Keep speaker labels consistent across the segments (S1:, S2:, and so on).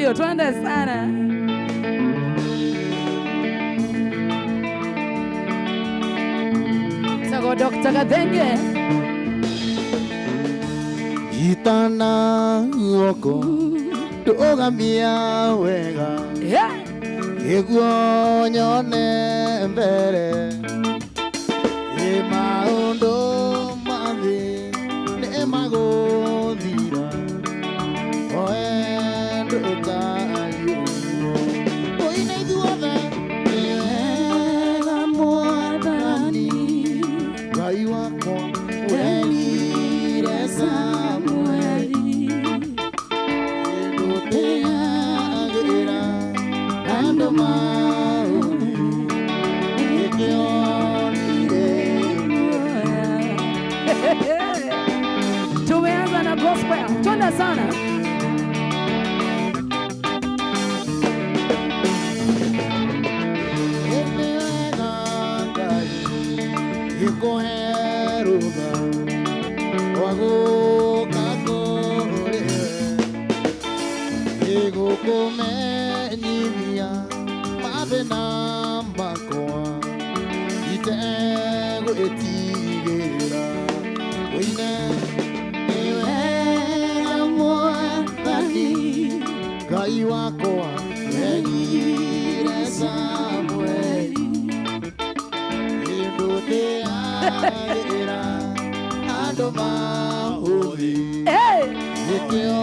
S1: Hiyo twende sana. Tago Dr. Gathenge.
S2: Itana oko ndugamia wega.
S1: Yeah.
S2: Nĩguo nyone mbere ĩ maũndũ ma thĩ nĩ magũthira oe ndũkariũo tũine ithuothe nĩ wega Mwathani Ngai wakwa werire Samueli ndũteagĩra andũ maũndũ nĩkĩo ndirĩ.
S1: Tumeanza na gospel. Twende sana.
S2: Nĩ wega Ngai gĩkũhe rũtha rwa gũka kũrĩ we gĩgũkũmenyithia mathĩna makwa itegwĩtigĩra ũine nĩ wega Mwathani Ngai wakwa werire Samueli ndũteagĩra andũ maũthĩ
S1: Hey!
S2: nĩkĩo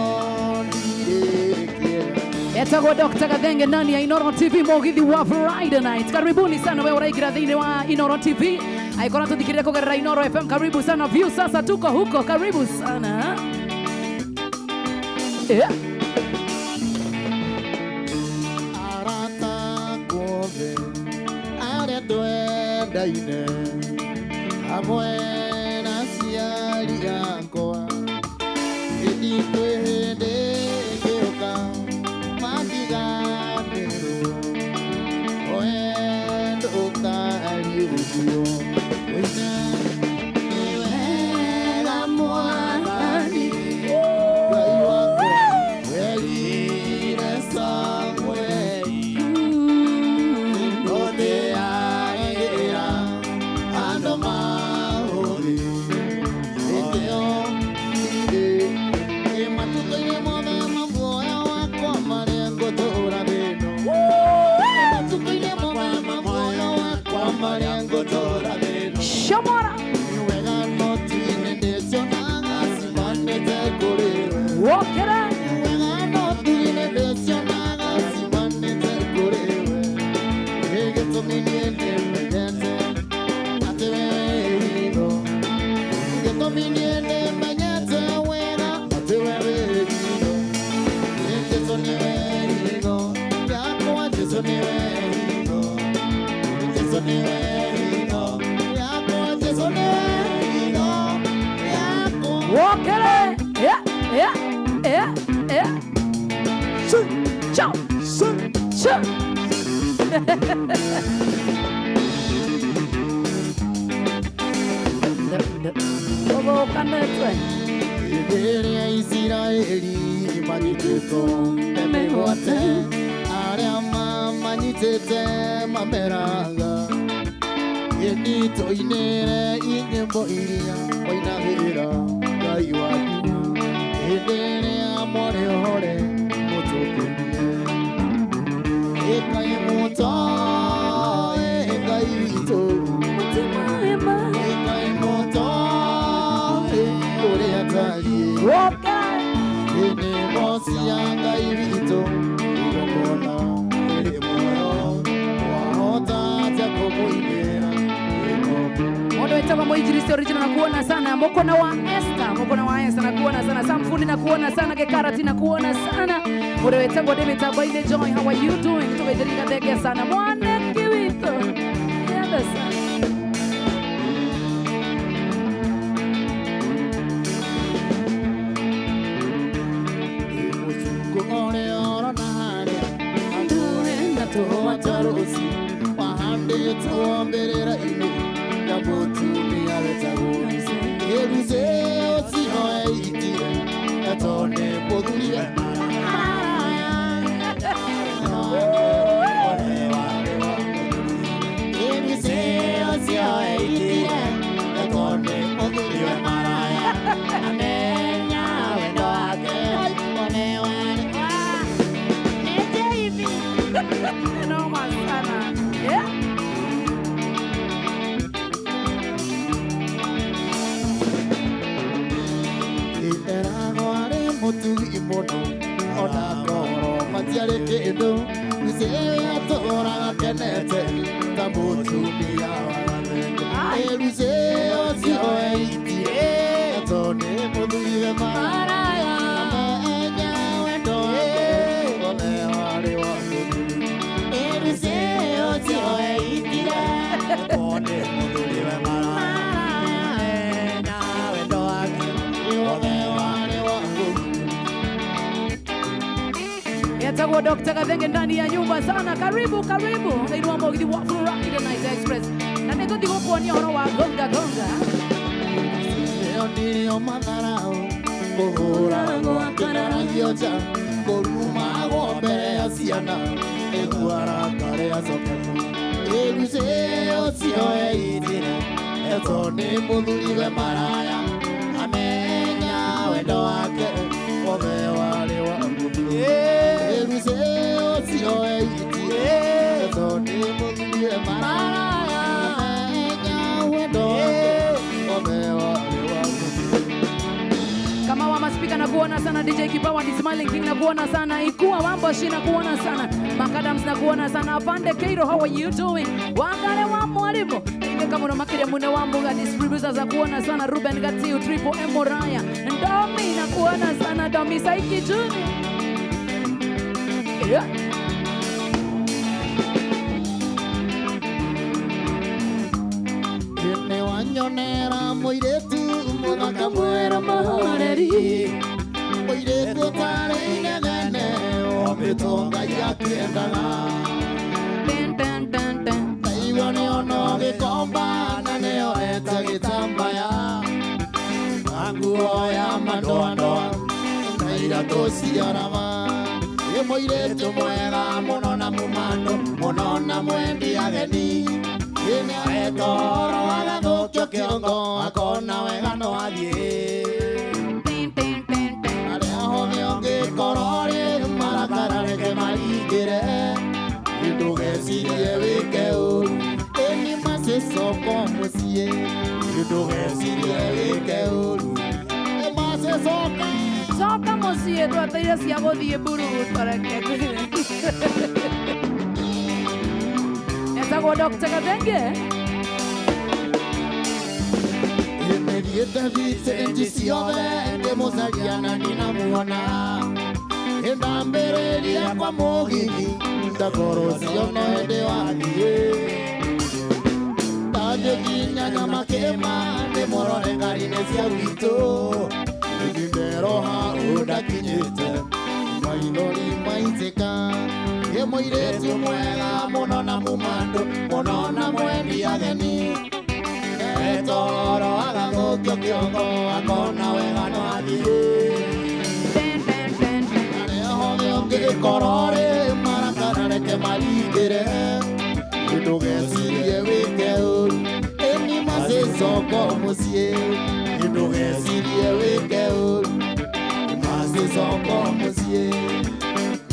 S2: ndirĩ kĩeha.
S1: Etagwo Dr. Gathenge ndani ya Inoro TV mugithi wa Friday night. Karibuni sana wewe uraingira thiini wa Inoro TV. Aikora tuthikiria kugerera Inoro FM. Karibu sana view sasa tuko huko. Karibu sana. Yeah.
S2: Arata akwa othe arĩa twendaine hamwe na aciari akwa ĩndi kwĩ hĩndĩ ngĩũka matiganĩrwo oe ndũkariũkio ũine nĩ wega Mwathani Ngai wakwa werire Samueli ndũteagĩra andũ maũthĩ nĩkĩo ndirĩ ĩ matukũ-inĩ mothe ma muoyo wakwa marĩa ngũtũũra thĩ ĩno matukũ-inĩ mothe ma muoyo wakwa marĩa ngũtũũra thĩ ĩno.
S1: Shamora.
S2: Nĩ wega no ti nĩ ndĩcionaga cimanĩte kũrĩ we.
S1: Wokera.
S2: Wega no ti nĩ ndĩcionaga cimanĩte kũrĩ we nĩ gĩtũmi niĩ nĩmenyete atĩ we wĩ hitho gĩtũmi niĩ nĩmenyete wega atĩ we wĩ hitho nĩ Jesũ nĩwe hitho yakwa Jesũ nĩwe hitho Jesũ nĩwe hitho yakwa Jesũ nĩwe hitho yakwa.
S1: Wokere. Yeah, yeah, yeah, yeah. Su, chao, su, chu. Ũgũkanĩte.
S2: Hĩndĩ ĩrĩa Isiraeli manyitĩtwo nĩ mĩgwate arĩa mamanyitĩte mameraga ĩni tũinĩre inyĩmbo iria wainagĩra Ngai waku hĩndĩ ĩrĩa mwarĩ hore mũtũkenie ĩkai mũtoĩ Ngai witũ ĩkai mũtoĩ ũrĩa tariĩ.
S1: Wokere.
S2: Nyĩmbo cia Ngai witũ igongona rĩrĩ muoyo wahota atĩa kũmũinĩra?
S1: Mundu wetagwo Mwinjilisti original nakuona sana. Mukona wa Esther, mukona wa Esther nakuona sana. Samfuni nakuona sana. Gekarati nakuona sana. Mundu wetagwo David Abaide Joy, how are you doing? Tugeithĩria Gathenge sana. Mwaneki witũ. Yenda sana.
S2: Mũcukũ ũrĩa ũrona harĩa hakuhĩ na tũhũa twa rũci wahandĩtwo mbĩrĩra-inĩ ya mũtumia wetagwo Ĩrucĩ ũcio eitire etwo nĩ mũthuriwe. Gũtiarĩ kĩndũ Lucy atũraga kenete ta mũtumia wa gathenge. Lucy ũcio eitire tondũ nĩ mũthuriwe maraya amenya wendo wake wothe warĩ wa mũthuri. Lucy ũcio eitire
S3: Tondũ mũthuriwe maraya wendo wake
S2: wothe warĩ wa mũthuri.
S1: Yetagwo Dr. Gathenge ndani ya nyumba sana. Karibu karibu thĩinĩ wa mũgithi wa Friday Night Express, na nĩ tũthiĩ gũkuonia ũhoro wa gonga gonga.
S2: Ĩyo nĩyo matharau kũhũragwo akĩraragio nja kũrumagwo mbere ya ciana nĩguo arakare acoke mũciĩ. Lucy ũcio eitire etwo nĩ mũthuriwe maraya amenya wendo wake wothe warĩ wa mũthuri. Lucy ũcio eitire etwo nĩ mũthuriwe maraya amenya wendo wake wothe warĩ wa mũthuri.
S1: Kama wa maspika na kuona sana, DJ Kipawa ni Smiling King na kuona sana, Ikua Wamboshi na kuona sana, Makadams na kuona sana, Afande Keiro, how are you doing? Wangare wa mwalimu ine kama na makiria mune wa mbuga distributors na kuona sana, Ruben Gatiu, Triple M Moraya, Ndomi na kuona sana, Domi Saiki Junior. Yeah.
S2: Nĩ wanyonera mũirĩtu mũthaka mwerũ mũhoreri mũirĩtu ũtarĩ inegene ombĩtwo Ngai akĩendaga.
S1: Dun, dun, dun, dun.
S2: Ndaigua nĩono gĩkomba na nĩyo eta gĩtambaya na nguo ya madoadoa na iratũ ciarama ĩ mũirĩtu mwega mũno na mumando mũno na mwendi ageni ĩ nĩaretoro agathũkio kĩongo akona wega no athiĩ.
S1: Dun, dun, dun, dun.
S2: Arĩa hothe ũngĩkorwo rĩ marakara reke maringĩre ndũgecirie wĩke ũru ĩni macicoka mũciĩ ndũgecirie wĩke ũru macicoka.
S1: Coka mũciĩ tweteire cia gũthiĩ mburuguto reke. Etagwo Dr. Gathenge.
S2: Nĩthiĩte thitĩnji ciothe ndĩmũcaria na ndinamuona ndambĩrĩria kwa mũgithi ndakorwo cio no hĩndĩ wathiĩ ndangĩkinya nyamakĩma ndĩmũrore ngari-inĩ cia gwitũ ndĩnderoha ũndakinyĩte maithori maitĩka ĩ mũirĩtu mwega mũno na mumando mũno na mwendi ageni etoro agathũkio kĩongo akona wega no athiĩ.
S1: Dun, dun, dun, dun.
S2: Arĩa hothe ũngĩkorwo rĩ marakara reke maringĩre ndũgecirie wĩke ũru ĩni macicoka mũciĩ ndũgecirie wĩke ũru macicoka mũciĩ.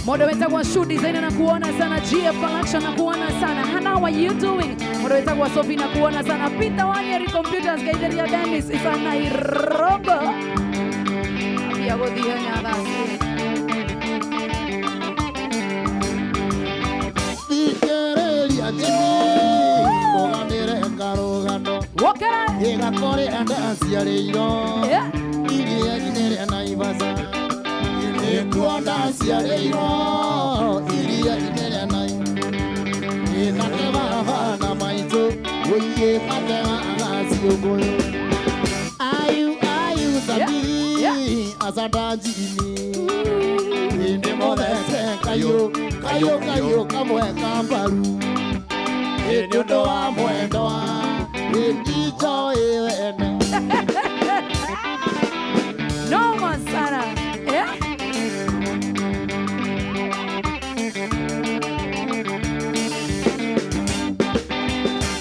S1: Modo wetagwa Shoe Designer na kuona sana, GF Collection na kuona sana. Hannah, how are you doing? Modo wetagwa Sophie na kuona sana, Peter Wanyeri Computers Gaitheria Dennis Isana Irogo. Pia gũthiĩ nyathasi.
S2: Thikĩrĩria Jimmy kũganĩre karũgano
S1: Wokera.
S2: ĩgakũrĩa ndaciarĩirwo
S1: Yeah.
S2: iria-inĩ rĩa Naivasha nĩkuo ndaciarĩirwo iria-inĩ rĩa Naivasha ĩnake baba na maitũ ũiĩ matemaga ciũngũyũ ayu ayu sabi asanda Jimmy ĩndĩ mothete kayũ kayũ kayũ kamwe ka mbaru ĩ nĩ ũndũ wa mwendwa ĩndi njoĩ wene.
S1: Noma sana. Yeah.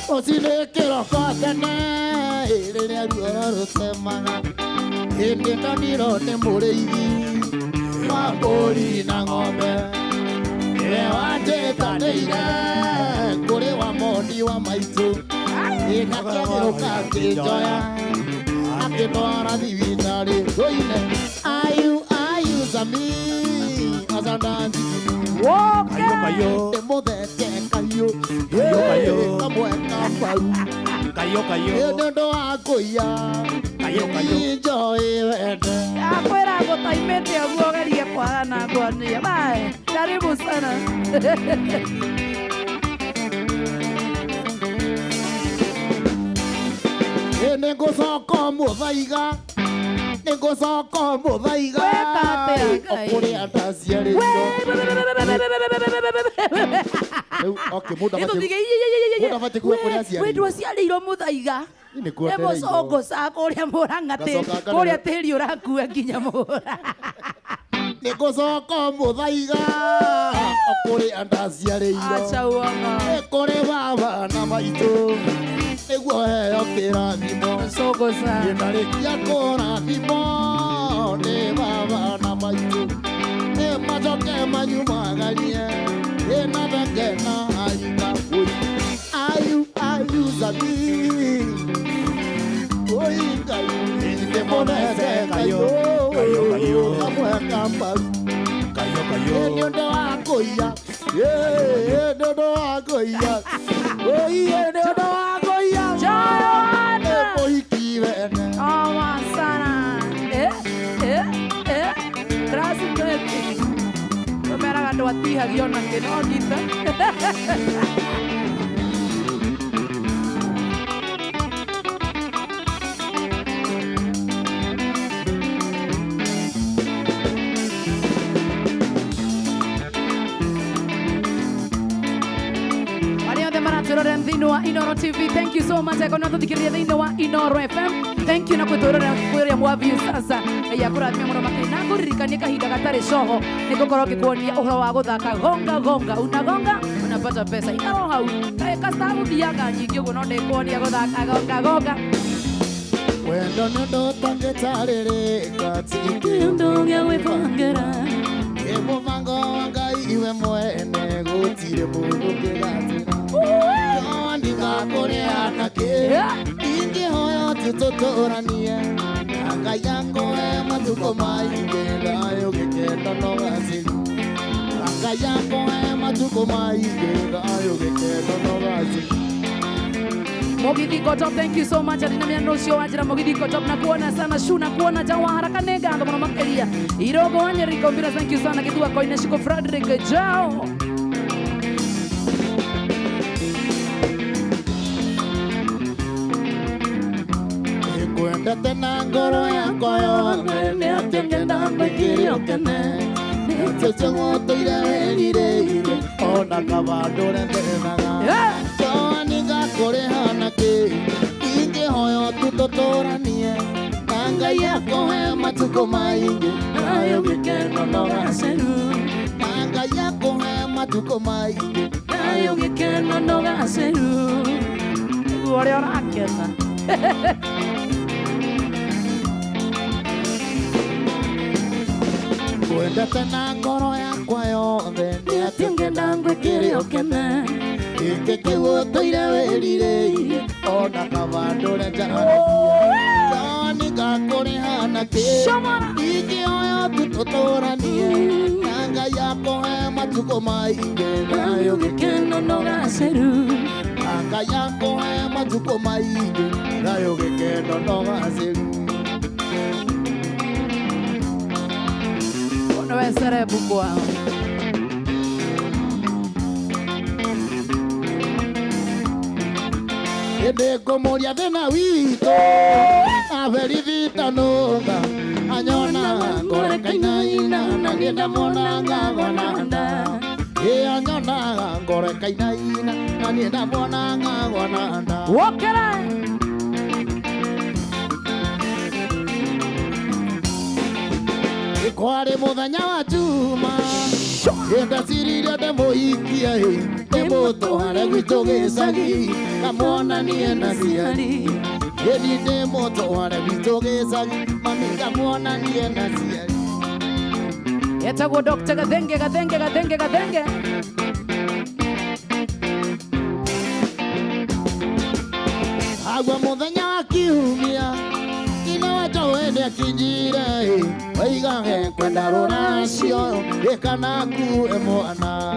S2: Rũcinĩ kĩroko tene rĩrĩa ruoro rũtemaga hĩndĩ ndonirwo nĩ mũrĩithi wa mbũri na ng'ombe nĩwe wanjĩtanĩire kũrĩ wa mondi wa maitũ ĩnakĩgĩrũka akĩnjoya akĩndwara thibitarĩ thũine ayu ayu sami asandanji.
S1: Woke.
S3: Kayo.
S2: Ndĩmũthece kahiũ.
S3: Kahiũ, kahiũ.
S2: Kamwe ka mbaru.
S3: Kayo kayo.
S2: Nĩ ũndũ wa kũiya.
S3: Kahiũ kahiũ.
S2: Njoĩ wende.
S1: Akwĩra ngũtaimĩte ũguo ũgerie kwagana nguonie. Bye. Karibu sana.
S2: Nĩ ngũcoka mũthaiga. Nĩ ngũcoka mũthaiga.
S1: Weka atĩa, Ngai?
S2: O kũrĩa ndaciarĩirwo. Rĩu, okay, mũndũ abatiĩ- mũndũ abatiĩ kuga kũrĩa aciarĩirwo.
S1: Wĩ ndwaciarĩirwo mũthaiga.
S2: Niĩ nĩkuo
S1: Nĩ
S2: ndereirwo.
S1: mũcongoca kũrĩa mũrang'atĩ
S2: Ngacoka ngarora-
S1: kũrĩa tĩri ũrakua nginya mũra.
S2: Nĩ ngũcoka mũthaiga. O kũrĩa ndaciarĩirwo.
S1: Acha uongo.
S2: Nĩ kũrĩ baba na maitũ. Nĩguo heo kĩrathimo.
S1: Mũcongoca.
S2: Ndarĩkia kũrathimwo nĩ baba na maitũ. Nĩ macoke manyumagarie. Ĩna thenge na arika. Oi, ayu, ayu, zabi. Oi, Ngai, ndĩmũthece kahiũ.
S3: Kahiũ, kahiũ.
S2: Kamwe ka mbaru.
S3: Kayo kayo.
S2: Nĩ ũndũ wa kũiya. Nĩ ũndũ wa kũiya. Oi, nĩ ũndũ wa kũiya.
S1: Joana.
S2: Nĩ mũhiki wene.
S1: Oma sana. Eh, eh, eh. Rasi twete. Tũmeraga ndwatihagio na kĩ no ngita. Arĩa othe maratwĩrorera thĩinĩ wa Inoro TV, thank you so much. Akorwo no tũthikĩrĩria thĩinĩ wa Inoro FM, thank you na kwĩtwĩrorera kũrĩa mwa view sasa. Ngai akũrathime mũno makĩria na ngũririkanie kahinda gatarĩ coho nĩ ngũkorwo ngĩkuonia ũhoro wa gũthaka gonga gonga, unagonga unapata pesa. Ikara o hau kasta gũthiaga nyingĩ ũguo no ndĩkuonia gũthaka gonga gonga.
S2: Wendo nĩ ũndũ ũtangĩtarĩrĩka ti
S1: Kĩndũ gĩa gwĩbangĩra.
S2: Nĩ mũbango wa Ngai we mwene gũtirĩ mũndũ ũngĩgatĩra. Ndika kũrĩa nakĩ ingĩhoya tu tũtũranie na Ngai akũhe matukũ maingĩ thayũ gĩkeno no gacĩru. Na Ngai akũhe matukũ maingĩ thayũ gĩkeno no gacĩru.
S1: Mogithi Kotop, thank you so much. Adina mia nocio wa njira Mogithi Kotop na kuona sana shu na kuona jawa haraka nĩ ngatho mũno makĩria. Irogo wa Nyeri Kombira, thank you sana. Gĩthua Koine Shiko Frederick Jao.
S2: Ngwendete na ngoro yakwa yothe nĩ atĩ ngenda ngwĩkire ũkene nĩ ũcio gũtũire wĩrirĩirie ona kaba ndũre ndenaga Joani ngakũrĩha nakĩ ingĩhoya tu tũtũranie na Ngai akũhe matukũ maingĩ thayũ gĩkeno no gacĩru na Ngai akũhe matukũ maingĩ
S1: Thayũ gĩkeno no gacĩru. Nĩguo ũrĩa ũrakena.
S2: Ngwendete na ngoro yakwa yothe nĩ atĩ ngenda ngwĩkire ũkene gĩkĩ kĩu ũtũire wĩrirĩirie ona kaba ndũre njaranagia Joani ngakũrĩha nakĩ
S1: Shomora.
S2: ingĩhoya tu tũtũranie na Ngai akũhe matukũ maingĩ thayũ
S1: Gĩkeno no gacĩru.
S2: na Ngai akũhe matukũ maingĩ thayũ gĩkeno no gacĩru.
S1: Nĩwe cerebu kwao.
S2: Ĩndĩ ngũmũria thĩna witũ na berithita nũnga anyonaga ngoro kainaina na niĩ ndamwona ngagona nda. Ĩ anyonaga ngoro kainaina na niĩ ndamwona ngagona nda.
S1: Wokera.
S2: Kwarĩ mũthenya wa Juma ndaciririe ndĩmũhikie ndĩmũtware gwitũ gĩcagi ngamuonanie na ciari. Ĩni ndĩmũtware gwitũ gĩcagi mami ngamuonanie na ciari.
S1: Etagwo Dr. Gathenge Gathenge Gathenge Gathenge.
S2: Agwa mũthenya wa kiumia ina wa Joe nĩakinyire waiga oigage kwenda rũracio ĩkana kue mwana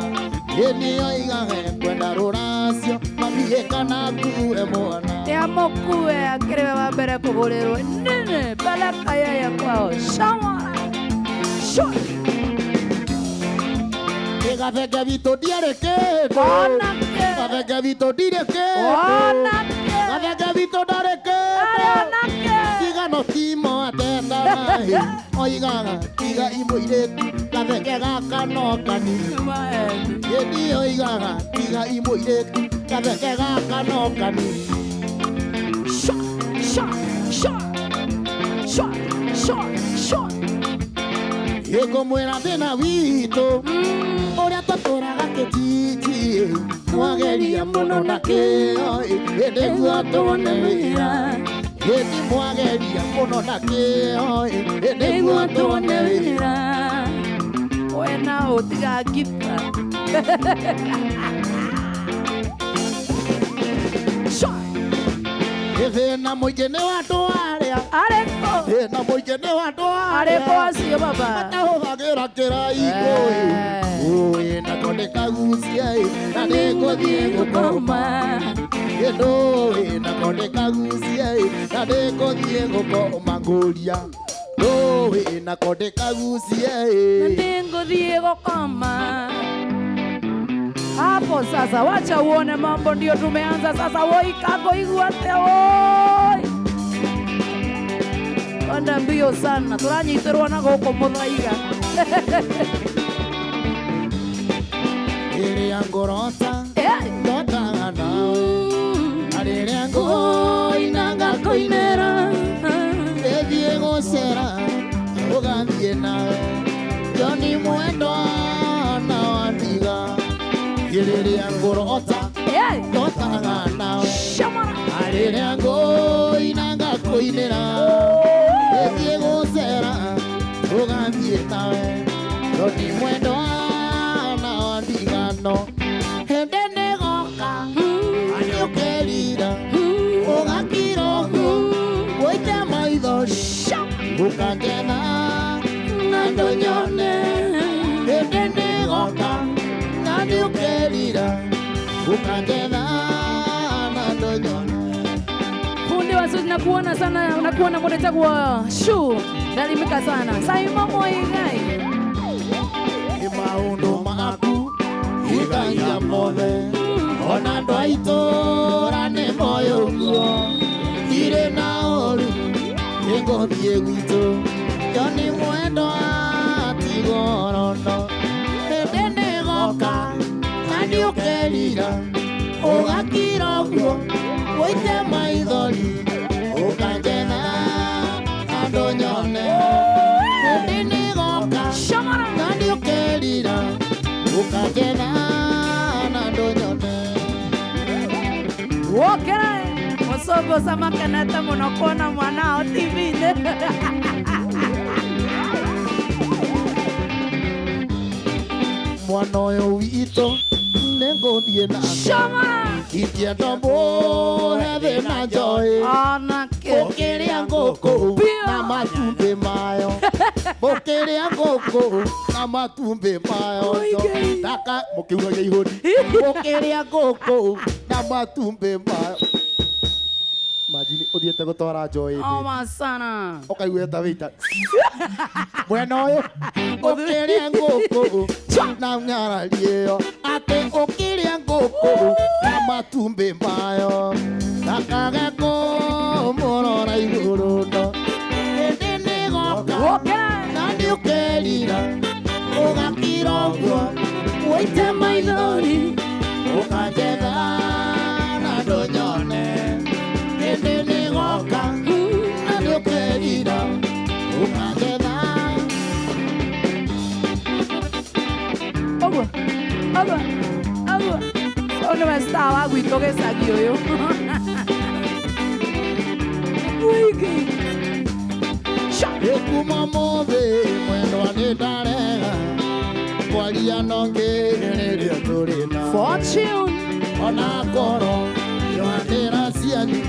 S2: ĩni oigage kwenda rũracio mami ĩkana kue mwana
S1: Te amokue akĩrĩ we wa mbere kũgũrĩrwo nene peleka yeye kwao shama shwa
S2: Gathenge witũ ndiarĩ kĩndũ
S1: onake
S2: Gathenge witũ ndirĩ kĩndũ
S1: onake
S2: Gathenge witũ ndarĩ
S1: arĩ
S2: kĩndũ
S1: onake
S2: Tigano timo atetaga oigaga tiga imũirĩtu gathenge gaka no kanini Ĩni oigaga tiga imũirĩtu gathenge gaka no kanini
S1: Shwa shwa shwa shwa shwa shwa
S2: Ĩkũmwĩra thĩna witũ ũrĩa tũtũraga kĩtiti mwageria mũno na kĩo ĩndĩ guo tuone wĩra ĩndi mwageria mũno na kĩo ĩndĩ guo tuone wĩra
S1: We na ũtiga ngita shwa
S2: Thĩna mũingĩ nĩ wa andũ arĩa
S1: arĩkũ
S2: thĩna mũingĩ nĩ wa andũ
S1: arĩkũ
S2: arĩa
S1: acio baba
S2: matahũthagĩra kĩraikũ ũĩ nako ndĩkagucia na nĩngũthiĩ gũkoma ndũĩ nako ndĩkagucia na nĩngũthiĩ gũkoma ngũria ndũĩ nako ndĩkagucia
S1: na nĩngũthiĩ gũkoma hapo sasa, wacha uone mambo, ndio tumeanza sasa. Woi kako iguate woi, kwenda mbio sana, turanyitirwo na gũkũ mũthaiga.
S2: Rĩrĩa ngũrota
S1: Eh.
S2: ndotaga nawe na rĩrĩa ngũina ngakũinĩra ĩthiĩ gũcera ũgathiĩ nawe Joni mwendwa na wandiga rĩrĩa ngũrota
S1: Eh.
S2: ndotaga nawe
S1: Shamara.
S2: rĩrĩa ngũina ngakũinĩra ĩthiĩ gũcera ũgathiĩ nawe Joni mwendwa na wandigano hĩndĩ nĩgoka nĩũkerira ũgakira ũguo ũite maithori ũkangetha na ndũnyone hĩndĩ nĩgoka na nĩũkerira ũkangetha na ndũnyone
S1: Fundi wa suti nakuona sana, nakuona mwendetagwo shu nalimika sana Simon Muigai
S2: nĩ maũndũ maku hingagia mothe ona andũ a itũũra nĩ moĩ ũguo ndirĩ na ũru nĩngũthiĩ gwitũ Joni mwendwa tigorono hĩndĩ nĩgoka na nĩũkerira ũgakira ũguo ũite maithori ũkanjetha andũ nyone hĩndĩ nĩgoka
S1: Shamara.
S2: na nĩũkerira ũkanjetha na ndũnyone
S1: Wokera mũcũngũ camakenete mũno kuona mwana wao TV-inĩ.
S2: Mwana ũyũ witũ nĩngũthiĩ nake
S1: Shamara.
S2: ingĩenda mũhe thĩna njoĩ
S1: Onake
S2: mũkĩrĩa ngũkũ na matumbĩ mayo mũkĩrĩa ngũkũ na matumbĩ mayo ndaka mũkĩugagia ihũni mũkĩrĩa ngũkũ na matumbĩ mayo Imagine ũthiĩte gũtwara njoĩ thĩ
S1: oma sana
S2: ũkaigua ta wĩita mwena ũyũ ũkĩrĩa ngũkũ na nyarari ĩyo atĩ ũkĩrĩa ngũkũ na matumbĩ mayo ndakage kũmũrora igũrũ no hĩndĩ nĩgoka
S1: Wokera
S2: na nĩũkerira ũgakira ũguo ũite maithori ũkanjetha na ndũnyone hĩndĩ nĩgoka na nĩũkerira ũkanjetha
S1: ũguo ũguo ũguo ũyũ nĩwe star wa gwitũ gĩcagi ũyũ Wĩingĩ. Sha.
S2: Ĩkuma mũthĩ mwendwa nĩ ndarega kwaria nongĩ rĩrĩa tũrĩ na
S1: Fortune
S2: ona korwo nyoanĩra cianyu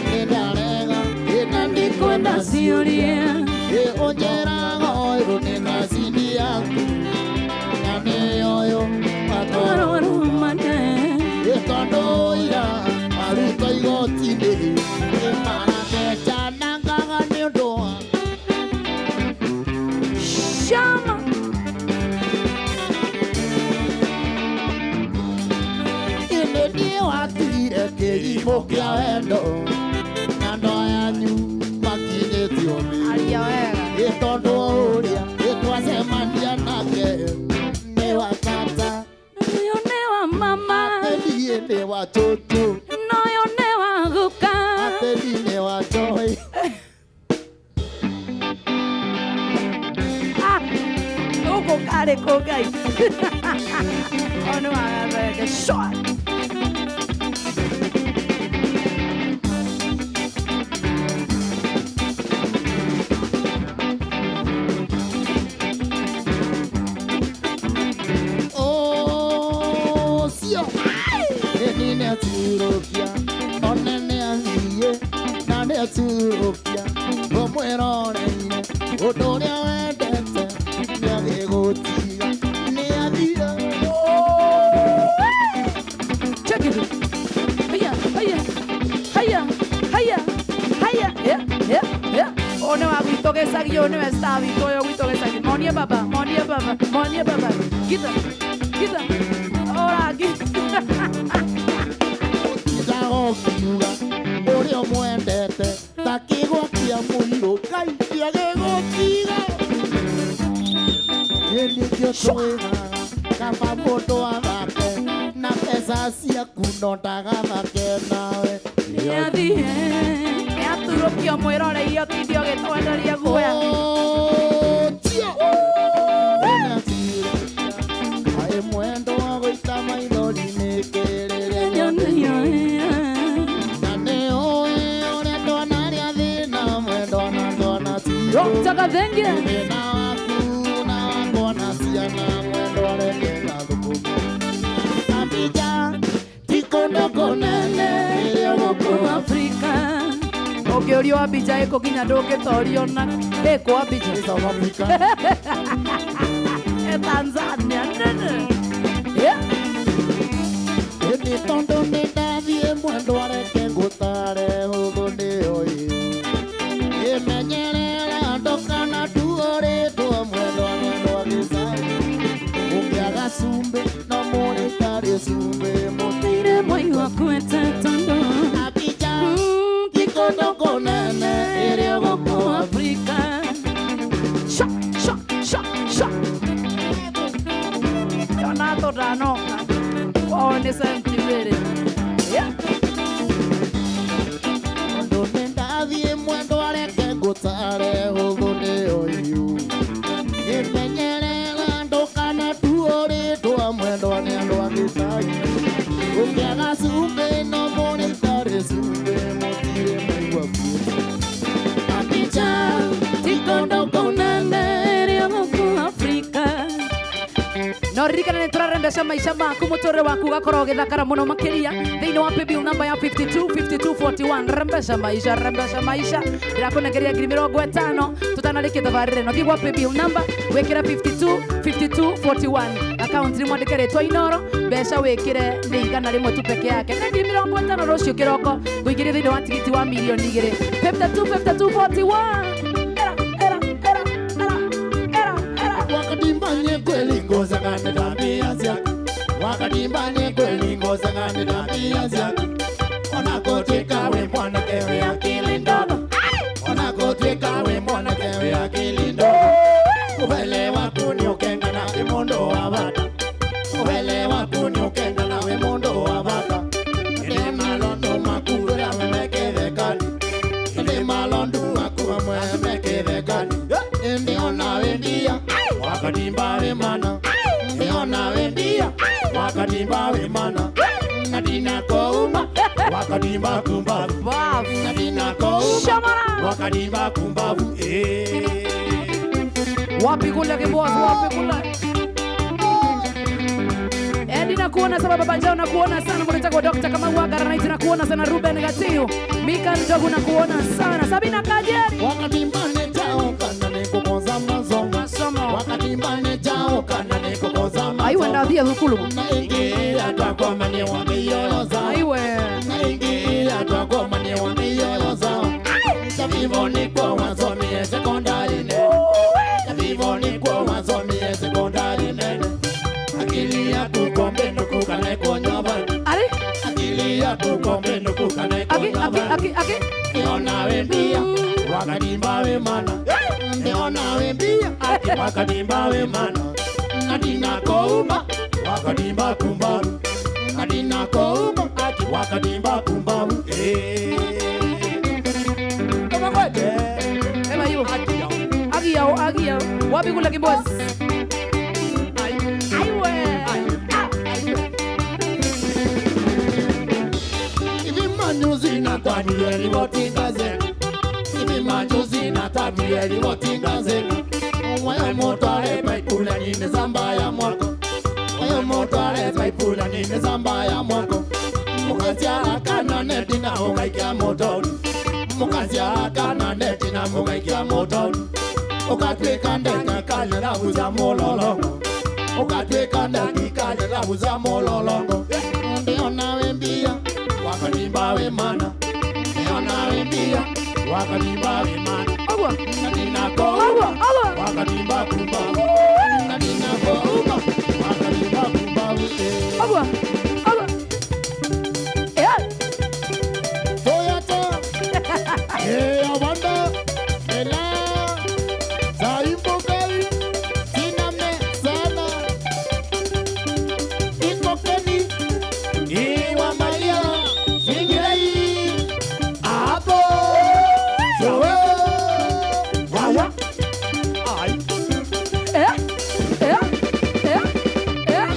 S2: nĩ ndarega ĩna
S1: ndikwenda ciũrie
S2: Ĩ ũnjĩraga Tondũ nĩ kazini yaku na nĩyoyo
S1: Twarorumane.
S2: Tondũ ira arutwo igoti-inĩ nĩmarakecanangaga nĩ ũndũ wa
S1: Shama.
S2: Ĩndĩ niĩ watigire kĩrimũ kĩa wendo na ndoa yanyu makinyĩtio mĩri.
S1: Aria wega.
S2: Ĩ tondũ ũrĩa ĩtwacemania nake nĩ wa tata
S1: Ũyũ nĩ wa mama.
S2: Atĩ niĩ nĩ wa tũtũ.
S1: Na ũyũ nĩ wa guka.
S2: Atĩ niĩ nĩ wa Joy.
S1: Ah, gũkũ karĩ kũ Ngai? Ũyũ nĩ wa Gathenge. Shwa.
S2: Ũcio ĩni nĩaturũkia one nĩathiĩ na nĩaturũkia ũmwĩroreire ũndũ ũrĩa wendete nĩagĩgũtiga nĩathire.
S1: Check it. Haya, haya, haya, haya, haya. Yeah, yeah, yeah. Ũyũ nĩ wa gwitũ gĩcagi, ũyũ nĩwe star witũ, ũyũ gwitũ gĩcagi. Monie baba, monie baba, monie baba. Githa, githa. Ora, githa.
S2: Ũtindaga ũkiuga ũrĩa ũmwendete ta kĩgwa kĩa mũirũ Ngai nĩagĩgũtiga. Ĩ nĩkĩo twĩraga kaba mũndũ athake na mbeca ciaku no ndagathake nawe.
S1: Nĩathiĩ. Nĩaturũkio mwĩroreire ũtinde ũgĩtwenderia guoya.
S2: Ũcio Aĩ mwendo wa gũita maithori nĩ kĩrĩrĩa na nĩ ũĩ ũrĩa ndonarĩa thĩna mwendo na ndona tio.
S1: Dr. Gathenge.
S2: Thĩna waku na wakwa na ciana mwendo areke gathũkũme. Abija ti kũndũ kũnene ĩrĩa gũkũ
S1: Afrika. Ũngĩũrio Abija ĩkũ nginya ndũngĩtorio na ĩkũ Abija.
S2: South Africa.
S1: E Tanzania nene. Yeah.
S2: Ĩndĩ tondũ nĩ ndathiĩ mwendo areke ngũtare ũthũ nĩoĩ. Ĩmenyerera ndũkana tuo rĩtwa mwendo mwendo gĩcagi. Ũngĩaga cumbĩ no mũrĩtarĩ cumbĩ
S1: Mũtĩire mwaigua kwete tondũ.
S2: Abija ti kũndũ kũnene ĩrĩa gũkũ
S1: Afrika. Sha, sha, sha, sha. Yonato ndanoka. Kwao nĩ centi mbĩrĩ. Yeah.
S2: Tondũ nĩ ndathiĩ mwendo areke ngũtare ũthũ nĩoĩ. Ĩmenyerera ndũkana tuo rĩtwa mwendwa nĩ andũ a gĩcagi. Ũngĩaga cumbĩ no mũrĩtarĩ cumbĩ mũtirĩ maigua kuo.
S1: Abija ti kũndũ kũnene ĩrĩa gũkũ Afrika. No ririkana nĩ tũrarembesha maica maku mũtũrĩre waku ũgakorwo ũgĩthakara mũno makĩria thĩinĩ wa paybill namba ya 52 52 41. Rembesha maisha, rembesha maisha. Ndĩrakũnengeria 50,000 tũtanarĩkia thabarĩra ĩno. Thiĩ gwa paybill namba wĩkĩre 52 52 41 account nĩ mwandĩke rĩtwa Inoro, mbeca wĩkĩre nĩ 100 tu peke yake. Nĩ 50,000 rũciũ kĩroko ngũingĩrie thĩinĩ wa tigiti wa 2,000,000. 52 52 41. Era, era, era, era, era, era.
S2: Wakadimbanye kweli ngozangane tabia zake. Wakadimbanye kweli ngozangane tabia zake. Onakotweka we mwanake we akili ndogo. Onakotweka we mwanake we akili ndogo. Ubele wako ni ukenga na we mondo wa bata. Ubele wako ni ukenga na we mondo wa bata. Ine malondo makura mekethekani. Ine malondo makura mekethekani. Inde ona wendia wakadimba we mana. Inde ona wendia wakadimba we mana. Nadina kouma wakadimba kumbavu. Nadina kouma
S1: Shamara.
S3: Wakadimba kumbavu.
S1: Wapi kule kiboss, wapi kule? Edi nakuona sana baba Njao, nakuona sana mwanangu Dr. Kamau wa Garanite, nakuona sana Ruben Gatiu. Mika Njogu nakuona sana. Sabina Kajeri.
S2: Wakadimba ne chao kana ne kukonza mazonga.
S1: Aiwe ndathie thukuru. Aiwe. Ari? Aki aki aki aki.
S3: Wakadimba we mana Nadina kouma Wakadimba kumbaru Nadina kouma Wakadimba kumbaru.
S1: Ema hiyo. Agiao agiao. Wapi kula kiboss? Aiwe.
S2: Ivi manuzi na tanieli wotingaze. Ivi manuzi na tanieli wotingaze. Wayo moto ale paipula ni mezamba ya mwako. Wayo moto ale paipula ni mezamba ya mwako. Mukazia kana neti na ukaikia moto. Mukazia kana neti na mukaikia moto. Ukatweka ndeka kale la buza mololongo. Ukatweka ndeka kale la buza mololongo. Ndio nawe mbia wakadimba we mana. Ndio nawe mbia
S3: Wakadimba we mana.
S1: Agwa.
S2: Nadina ko
S1: Agwa agwa.
S3: Wakadimba kumba.
S2: Nadina ko
S3: Wakadimba kumba.
S1: Agwa. Agwa. Eh.
S2: Toyota eh Awanda ela Zaimbokai Siname sana Ikokeni Iwa Maria Singirei
S3: Apo Zoe Waya Ai
S1: Eh. Eh. Eh. Eh.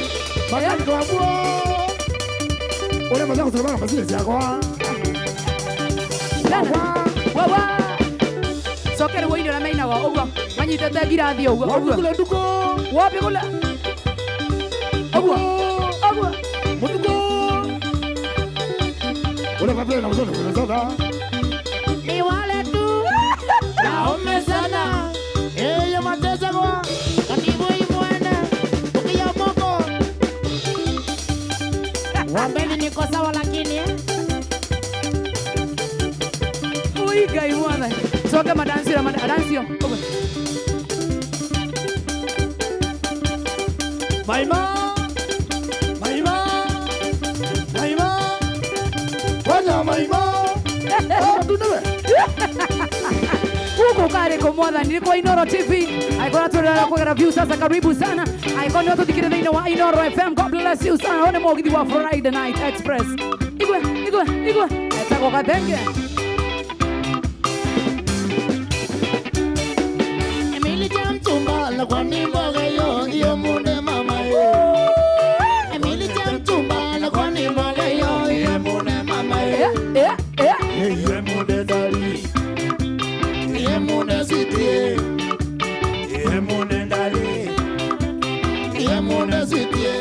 S3: Makaniko abuo Ore mazako sabana masile siakwa.
S1: Lana. Wawa. Sokere woine na meina wa ogwa. Manyitete ngirathi ogwa. Ogwa.
S3: Wapi kule duko.
S1: Wapi kule? Ogwa. Ogwa.
S3: Mutuko. Ore papele na mzono kuna soda.
S2: Ni wale tu Naome sana Eh mateza kwa Katibu imwana Ukia moko Wambeni niko sawa lakini eh.
S1: Ui gai mwana. Soka madansi na madansi. Ogwa.
S3: Maima Maima Maima Wanya Maima. Tunewe.
S1: Huko kare ko mwathani ni kwa Inoro TV. Aikona turera kwegera view sasa, karibu sana. Aikona watu thikire thĩinĩ wa Inoro FM. God bless you sana. One mũgithi wa Friday Night Express. Igwe igwe igwe. Etagwo Gathenge.
S2: Emily Chamchumba la kwani mboga yo iyo munde mama ye. Emily Chamchumba la kwani mboga yo iyo munde mama ye.
S1: Eh eh eh.
S3: Iye munde dali.
S2: Iye munde sitie.
S3: Iye munde dali.
S2: Iye munde sitie.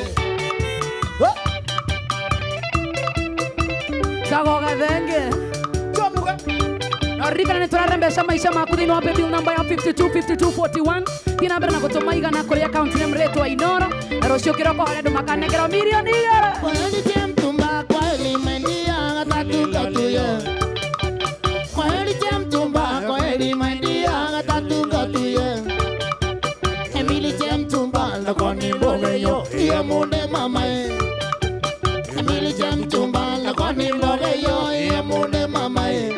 S1: Tagwo Gathenge.
S3: Chomuga.
S1: Ririkana nĩ tũrarembesha maisha maku thĩinĩ wa paybill number ya 525241 thiĩ na mbere na gũtũma igana kũrĩ account name rĩtwa Inoro na rũciũ kĩroko harĩa andũ makanengerwo mirioni igĩrĩ.
S2: Kwaheri Chamchumba kwaheri mendia gatatu gatu yo. Kwaheri Chamchumba kwaheri mendia gatatu gatu yo. Emily Chamchumba la kwani mboga yo iye munde mama ye. Emily Chamchumba la kwani mboga yo iye munde mama ye.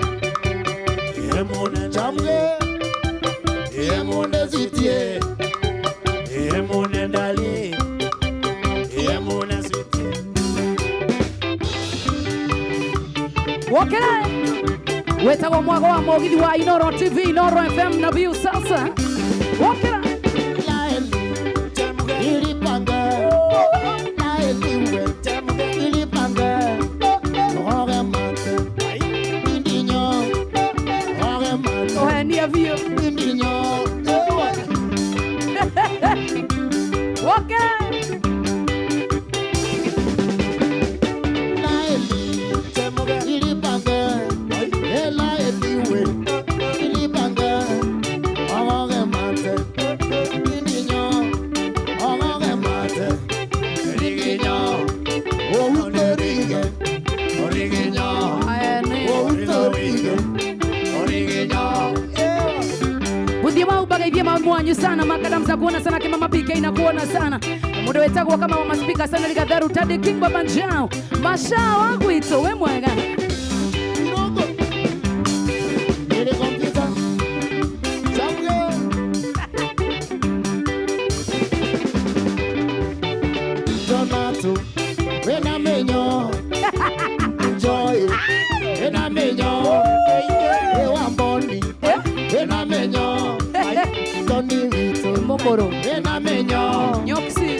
S3: Iye munde
S2: Chamge iye munde sitie.
S3: Iye munde dali. Iye munde sitie.
S1: Okay. Wetagwo mwago wa mũgithi wa Inoro TV, Inoro FM na view sasa. Wokera.
S2: Ilipanga na eliwe ilipanga oge mate indinyo oge mate
S1: Ũhenia biũ.
S2: indinyo.
S1: Okay.
S2: Na eli ilipanga ela eliwe ilipanga oge mate
S1: wenyu sana makadam za kuona sana kimama PK na kuona sana mundu wetagwo kama mama speaker sana ligatharu Tadi King baba njao masha wangu ito we mwega
S2: Kidogo. Ile kompyuta. Chamge. Donato. Wena menyo. Joy. Wena menyo. Ewa mboni. Wena menyo. Tony Vito.
S1: Mokoro
S2: Wena menyo.
S1: nyoksi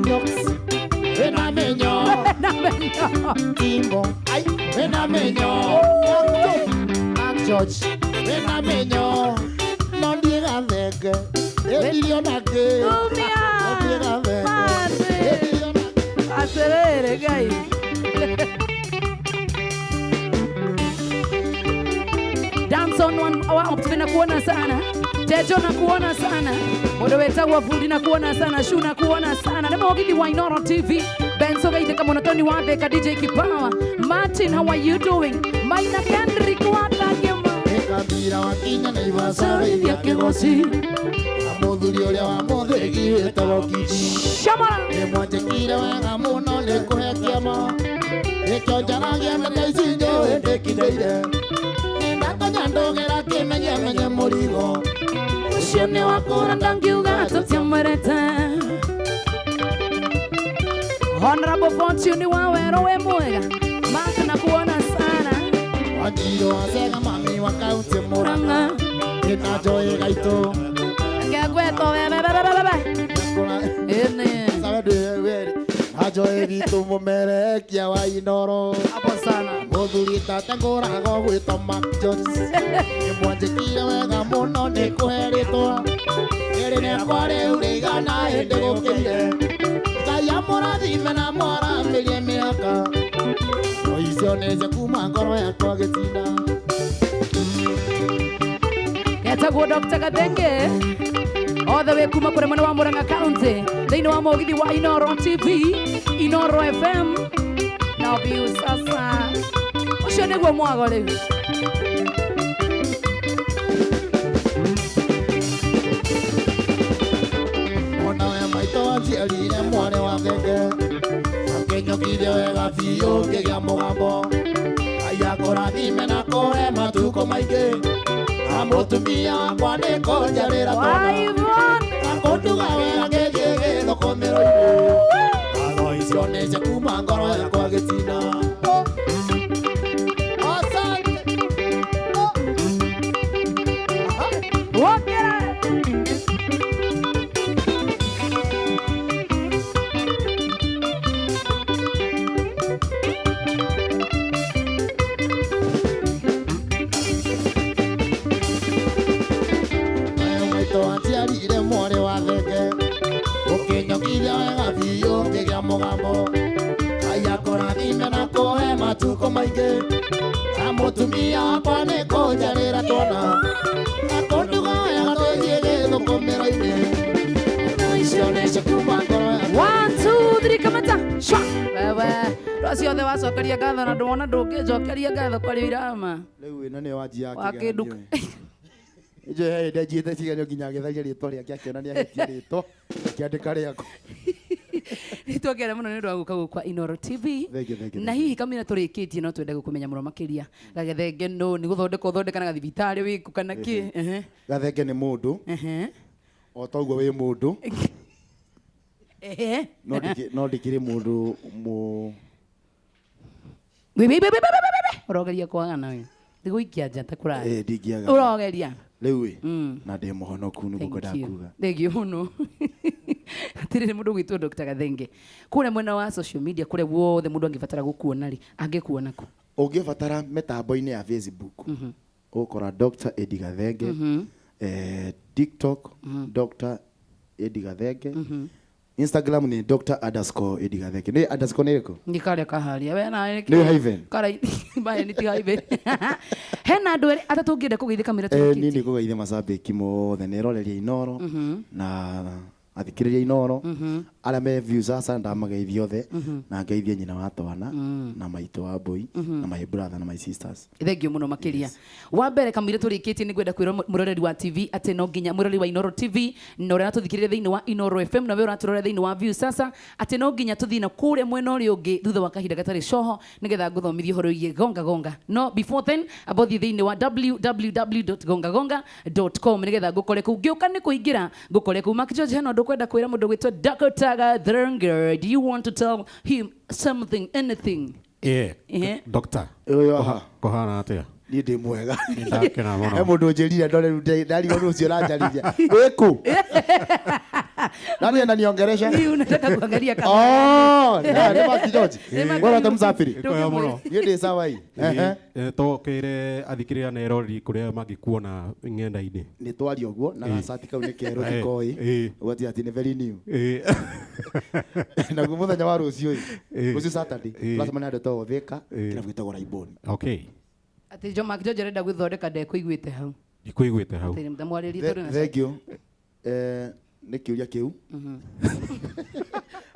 S2: Nyox. Wena menyo.
S1: na menyo
S2: Timbo. Wena menyo.
S1: Mark George
S2: Wena menyo. No ndiga thenge. Endirio nake.
S1: Tumia
S2: No ndiga thenge.
S1: Mate.
S2: Endirio nake.
S1: Aterere guys. Danson wa Optime na kuona sana. Tejo na kuona sana. Mundu wetagwo Fundi na kuona sana. Shu na kuona sana. Nĩ mũgithi wa Inoro TV. Benso Gaithe kamona Tony wa Thika DJ Kipawa. Martin, how are you doing? Maina Kendrick wa Thagema.
S2: Kabira wa Kinya na Ivasa
S1: Sarithia Kigoci.
S2: Na mũthuri ũrĩa wa mũthĩgi wĩtagwo Kiti.
S1: Shamara.
S2: Nĩ mwanjĩkire wega mũno nĩ kũhe kĩama. Nĩkĩo njaragia mbeca ici njũĩ ndĩkindĩire. Nĩndatonya ndũgĩra kĩmenyemenye mũrigo.
S1: Ũcio nĩ wakũra ndangiuga tũtiamwĩrĩte. Honorable Fortune wa wero we mwega. Mark na kuona sana.
S2: Wanjirũ wa Cega mami wa kaunti Murang'a.
S1: Murang'a.
S2: Ndĩna Joy Gaitũ.
S1: Ngegwetwo we we we we we. Ene.
S2: Sabe ndĩ weri. Na Joy Gaitũ mũmerekia wa Inoro.
S1: Hapo sana.
S2: Mũthuri tata ngũrago gwĩtwo Mark Jones. Nĩ mwanjĩkire wega mũno nĩ kũhe rĩtwa. Rĩrĩ rĩakwa rĩu rĩigana hĩndĩ gũkĩire. Ngai amũrathime na mwaramĩrie mĩaka. O icio nĩcio kuma ngoro yakwa gĩtina.
S1: Etagwo Dr. Gathenge. All the way kuma kũrĩ mwena wa Murang'a County. Thĩinĩ wa mũgithi wa Inoro TV, Inoro FM. Love you sasa. Ũcio nĩguo mwago rĩu.
S2: Ona we maitũ wanjiarire mwarĩ wa thenge. Akĩnyokithia wega biũ ngĩgĩa mũgambo. Ngai akũrathime na kũhe matukũ maingĩ. Na mũtumia wakwa nĩ kũnjarĩra
S1: Wa
S2: twana.
S1: Yvonne.
S2: Akũnduga wega ngĩthiĩ gĩthũkũmĩro-inĩ. Ngatho icio nĩcio kuma ngoro yakwa gĩtina. Asante.
S1: Wokera.
S2: Nayo maitũ wanjiarire mwarĩ wa thenge. Ũkĩnyokithia wega biũ ngĩgĩa mũgambo. Ngai akũrathime na kũhe matukũ maingĩ. Na mũtumia wakwa nĩ kũnjarĩra twana. Akũnduga wega tũthiĩ gĩthũkũmĩro-inĩ. Ngatho icio nĩcio kuma ngoro yakwa.
S1: One, two, three, kamata. Shwa. Wewe. Ro ciothe wacokeria ngatho na ndwona ndũngĩnjokeria ngatho kwarĩ irama.
S2: Rĩu ĩno nĩyo wanjia
S1: Wa kĩndũ.
S2: Ĩnjũĩ he hĩndĩ anjiĩte cigerio nginya agĩtharia rĩtwa rĩake akĩona nĩ ahĩtia rĩtwa akĩandĩka rĩakwa.
S1: Nĩtwakena mũno nĩ ũndũ wa gũka gũkũ kwa Inoro TV.
S2: Thank you, thank you,
S1: Na
S2: thank you.
S1: hihi kamĩra tũrĩkĩtie no twende gũkũmenya mũno makĩria. Gagethenge no nĩ gũthondeka ũthondeka thibitarĩ wĩkũ kana kĩ. Ehe.
S2: Gathenge nĩ mũndũ
S1: Ehe.
S2: o toguo wĩ mũndũ
S1: Ehe.
S2: no no ndikĩrĩ mũndũ mũ
S1: Wĩ wĩ wĩ wĩ wĩ wĩ wĩ. Ũrogeria kwagana we. Ndigũikia njata kũraya.
S2: Eh, ndingĩaga.
S1: Ũrogeria.
S2: Rĩu ĩ
S1: Mm.
S2: na ndĩ mũhonoku nĩguo
S1: Thank
S2: ngwendaga
S1: you.
S2: kuga.
S1: Thank you mũno. Atirĩrĩ mũndũ ũgwĩtwo Dr. Gathenge. Kũrĩa mwena wa social media kũrĩa guothe mũndũ angĩbatara gũkuona rĩ, angĩkuona kũ?
S2: Ũngĩbatara mĩtambo-inĩ ya Facebook ũgũkora Dr. Eddie Gathenge, TikTok Dr. Eddie Gathenge, Instagram ni Dr. underscore Eddie Gathenge. Nĩ underscore nĩ ĩrĩkũ?
S1: Nĩ karĩa kaharia. We nawe
S2: Nĩ hyphen?
S1: Kara maya nĩ ti hyphen. Hena andũ erĩ atatũ ũngĩenda kũgeithĩka mĩra
S2: Niĩ
S1: tũrĩkĩtie.
S2: nĩ kũgeithia macambĩki mothe na eroreria Inoro na Athikĩrĩria Inoro arĩa me view sasa, ndamageithia othe na ngeithie nyina wa twana na maitũ wa mbũi na my brother na my sisters.
S1: Thengio muno makiria. Wa mbere, kamwire turikitie, ni ngwenda kwira muroreri wa TV ati no nginya muroreri wa Inoro TV na uria aratuthikiriria thiini wa Inoro FM na we uraturora thiini wa View sasa ati no nginya tuthii na kuria mwena uria ungi thutha wa kahinda gatari coho nigetha nguthomithie uhoro wigie gonga gonga. No before then, abothi thiini wa www.gongagonga.com nigetha ngukore kuu. Ngiuka ni kuingira ngukore kuu. Mark George, hena undu kwenda kwira mundu gwitwo Dakota Gathenge? Do you want to tell him something, anything?
S4: Ĩĩ, doctor.
S2: Ũyũ aha.
S4: Kũhana atĩa?
S2: Niĩ ndĩ mwega.
S4: Nĩndakena mũno.
S2: He mũndũ ũnjĩrire ndore rĩu, ndarigwo nĩ ũcio ũranjarĩria wĩkũ. Nani ananiongeresha?
S1: Hii unataka kuangalia kama
S2: Oh, nĩ Mark George. Wewe hata msafiri.
S4: Ĩkoya mũno.
S2: Niĩ ndĩ sawa hii. Ehe.
S4: Tũkĩre athikĩrĩria na eroreri kũrĩa mangĩkuona ng'enda-inĩ.
S2: Nĩ twaria ũguo na gacati kau nĩ kerũ, ndikoĩ ũgati atĩ nĩ very new. Naguo mũthenya wa rũciũ ĩ, rũciũ Saturday, tũracemania na ndeto Thika, kĩrabu gĩtagwo Raiboni.
S4: Okay.
S1: Ati jo Mark George arenda gwithondeka, ndekuiguite hau.
S4: Ndikuiguĩte hau.
S1: Atĩ ndamwarĩrie tũrĩ na
S2: Thank you. Nĩ kĩũria kĩu.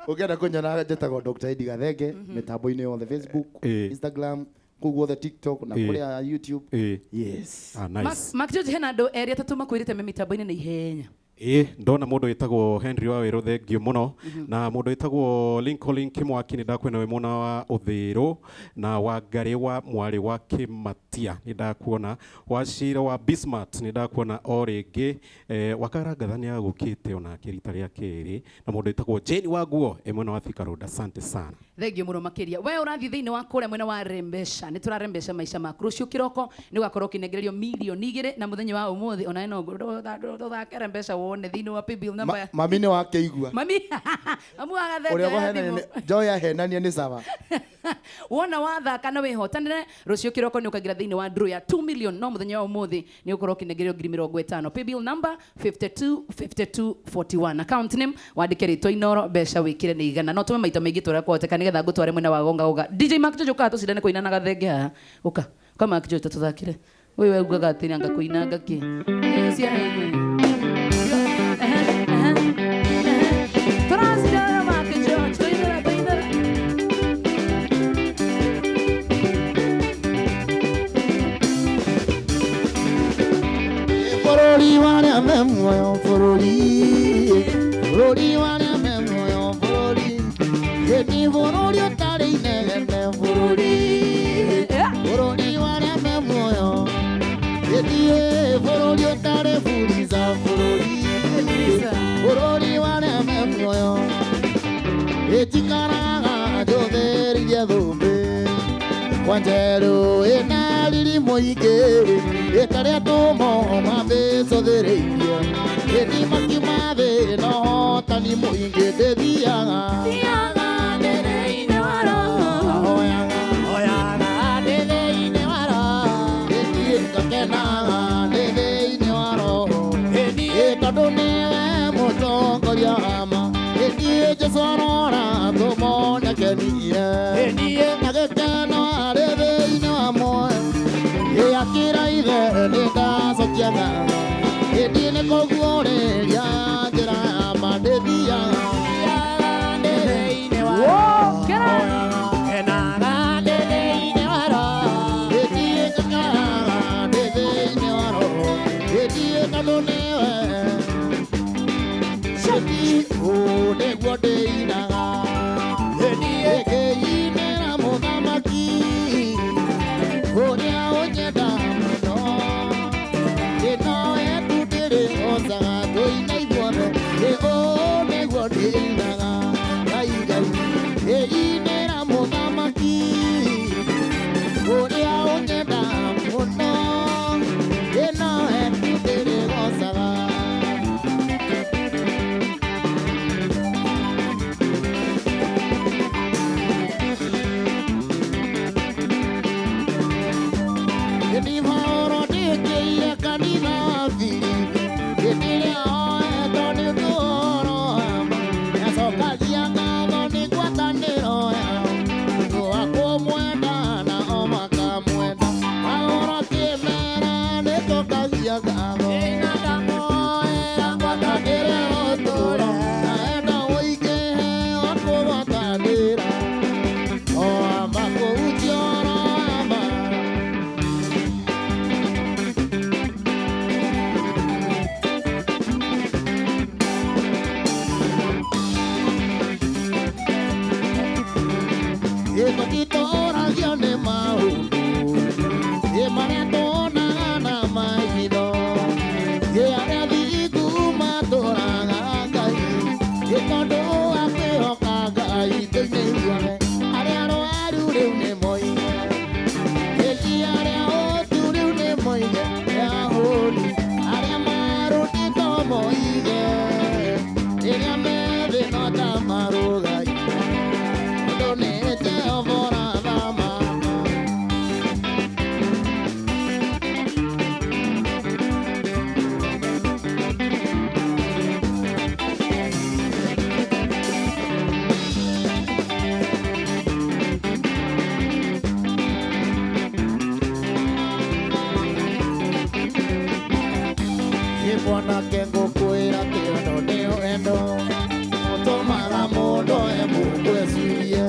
S2: Ũngĩenda kũnyona, njĩtagwo Dr. Eddie Gathenge mĩtambo-inĩ yothe, Facebook, Instagram, kũu guothe, TikTok na kũrĩa YouTube. Yes.
S4: Ah, nice.
S1: Mark George, hena andũ erĩ atatũ makwĩrĩte me mĩtambo-inĩ na ihenya.
S4: Ĩ, ndona mũndũ wĩtagwo Henry wa Wĩrũ, thengio mũno, na mũndũ wĩtagwo Lincoln Kĩmwaki, nĩ ndakuona wĩ mwena wa Ũthĩrũ, na Wangarĩ wa mwarĩ wa Kĩmatia, nĩ ndakuona, Wacira wa Bismart, nĩ ndakuona o rĩngĩ, Wakarangatha nĩ agũkĩte onake rita rĩa kerĩ, na mũndũ wĩtagwo Jane wa nguo e mwena wa Thika Road. Asante sana.
S1: Thengio mũno makĩria. We ũrathiĩ thĩinĩ wa kũrĩa mwena wa rembesha, nĩ tũrarembesha maica maku. Rũciũ kĩroko nĩ ũgakorwo ũkĩnengererio 2 mirioni na mũthenya wa ũmũthĩ onawe no tũthake rembesha wone thĩinĩ wa paybill number ya
S2: Mami nĩ wakĩigua.
S1: Mami, mamu wa Gathenge
S2: ũrĩa
S1: oya
S2: ũkũhenania
S1: thimũ.
S2: Joy ahenania nĩ sawa.
S1: Wona wathaka na wĩhotanĩre, rũciũ kĩroko nĩ ũkaingĩra thĩinĩ wa draw ya 2 million, no mũthenya wa ũmũthĩ nĩ ũkorwo ũkĩnengererio 50,000. Paybill number 525241, account name wandĩke rĩtwa Inoro, mbeca wĩkĩre nĩ 100. No tũme maita maingĩ tũrĩa kwahoteka nĩgetha ngũtware mwena wa gonga gonga. DJ Mark Jojo, ũkaga tũcindane kũina na Gathenge haha. Ũka ũka, Mark Jojo, tũthakĩre. Ũyũ we ugaga atĩ anga kũina ngakĩ. Tũracindana, Mark George, tũinĩra, tũinĩra.
S2: Bũrũri warĩa me muoyo, bũrũri, bũrũri warĩa me muoyo, bũrũri ĩni, bũrũri ũtarĩ inegene, bũrũri, bũrũri warĩa me muoyo, ĩni bũrũri ũtarĩ buriza, bũrũri, bũrũri warĩa me muoyo. Ĩnjikaraga njũthĩrĩirie thũmbĩ kwa njerũ ĩna riri mũingĩ, ĩtarĩa tũmo mambĩcũthĩrĩirie, ĩni makiuma thĩ na ũhotani mũingĩ. Ndĩthiaga
S1: Thiaga ndĩ thĩinĩ wa roho.
S2: Ahoyaga.
S3: Oyaga ndĩ thĩinĩ wa roho.
S2: Ĩni ngakenaga ndĩ thĩinĩ wa roho.
S3: Ĩni.
S2: Ĩ tondũ nĩwe mũtongoria wa ma. Ĩni Jesũ arora tũmonekenie
S3: Ĩni.
S2: Na gĩkeno arĩ thĩinĩ wa muoyo. Ĩ akĩra ithe nĩ ndacokia ngatho. Ĩni nĩ kũguũrĩria njĩra ya ma, ndĩthiaga.
S3: Thiaga ndĩ thĩinĩ wa
S1: Whoa,
S3: roho. Kenaga ndĩ thĩinĩ wa roho.
S2: Ĩni ngakenaga ndĩ thĩinĩ wa roho. Ĩni tondũ nĩwe. Ĩni ũũ nĩguo ndĩinaga.
S3: Ĩni.
S2: Ĩkĩinĩra mũthamaki ũrĩa ũnyenda mũno. Ĩno yetu ndĩrĩhocaga, tũina ithuothe. Ĩ ũũ nĩguo ndĩinaga. Ngai, Ngai, ĩinĩra mũthamaki ũrĩa ũnyenda mũno. Ĩno yetu ndĩrĩgocaga. Ĩni Paũlũ ndĩkĩire kanitha wa Filipi, hĩndĩ ĩrĩa oetwo nĩ ũndũ ũhoro wa ma, nĩacokagia ngatho nĩ ngwatanĩro. Ĩtũtitũragio nĩ maũndũ ĩ marĩa tuonaga na maitho ĩ arĩa thingu matũraga Ngai ĩ tondũ wa kwĩhoka Ngai thĩinĩ guothe arĩa arwaru rĩu nĩ moige ĩti arĩa otu rĩu nĩ moige ahũni arĩa marũtĩtwo moige rĩrĩa me thĩ no ta marũgai tondũ nĩ Jehova ũrathamaka. Ĩ mwanake ngũkwĩra atĩ wendo nĩ wendo ũtũmaga mũndũ emũndũ ecirie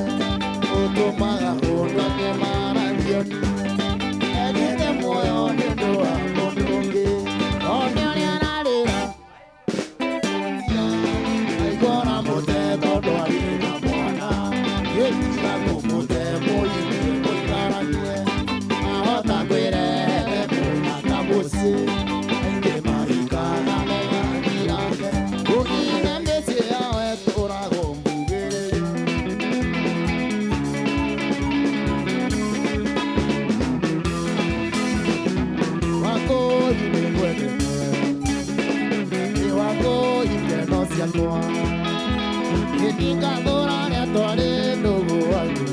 S2: ũtũmaga mũndũ akĩmarario endete muoyo nĩ ũndũ wa mũndũ ũngĩ one ũrĩa ararĩra aigora mũte tondũ arĩ na mwana gĩtiga kũmũte mũigue mũikaranie ahota kwĩrehere mũnyaka mũciĩ aingĩ mahikaga megathirange ũgine mĩciĩ yao ĩtũragwo mbugĩrĩrio. Wangũi nĩngwendete ĩ Wangũi ikeno ciakwa ĩningathũra rĩa twarĩ ndũgũ Wangũi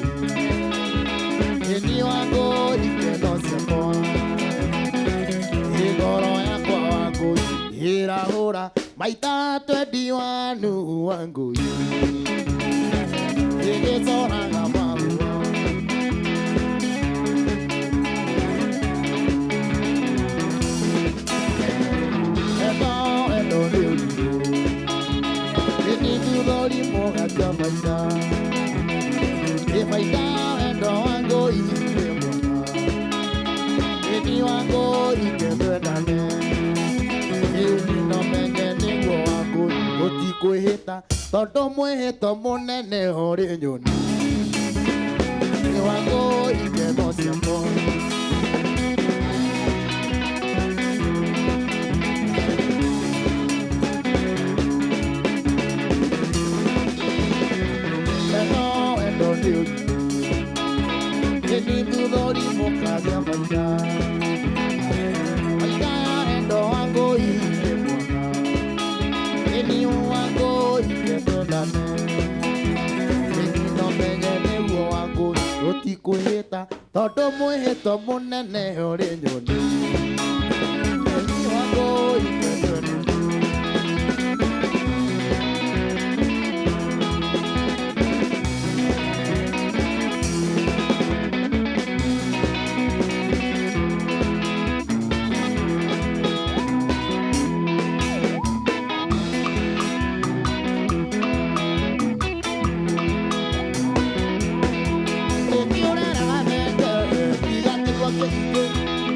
S2: ĩni Wangũi ikeno ciakwa ĩ ngoro yakwa Wangũi ĩrahũra maita 21 Wangũi ĩgĩcoraga mahũa. Endo endo nĩ ũrimũ ĩni thutha ũrimũ ũgatua maita ĩ maita wendo Wangũi nĩ mwega ĩni Wangũi twendane ĩni no menye nĩguo Wangũi gũtikwĩhĩta tondũ mwĩhĩto mũnene ũrĩ nyoni ĩ Wangũi ikeno ciakwa. Endo endo nĩ ũrimũ ĩni thutha ũrimũ ũkagĩa maita maita endo Wangũi nĩ mwega ĩni Wangũi twendane ĩni no menye nĩguo Wangũi gũtikwĩhĩta tondũ mwĩhĩto mũnene ũrĩ nyoni ĩni Wangũi twendane.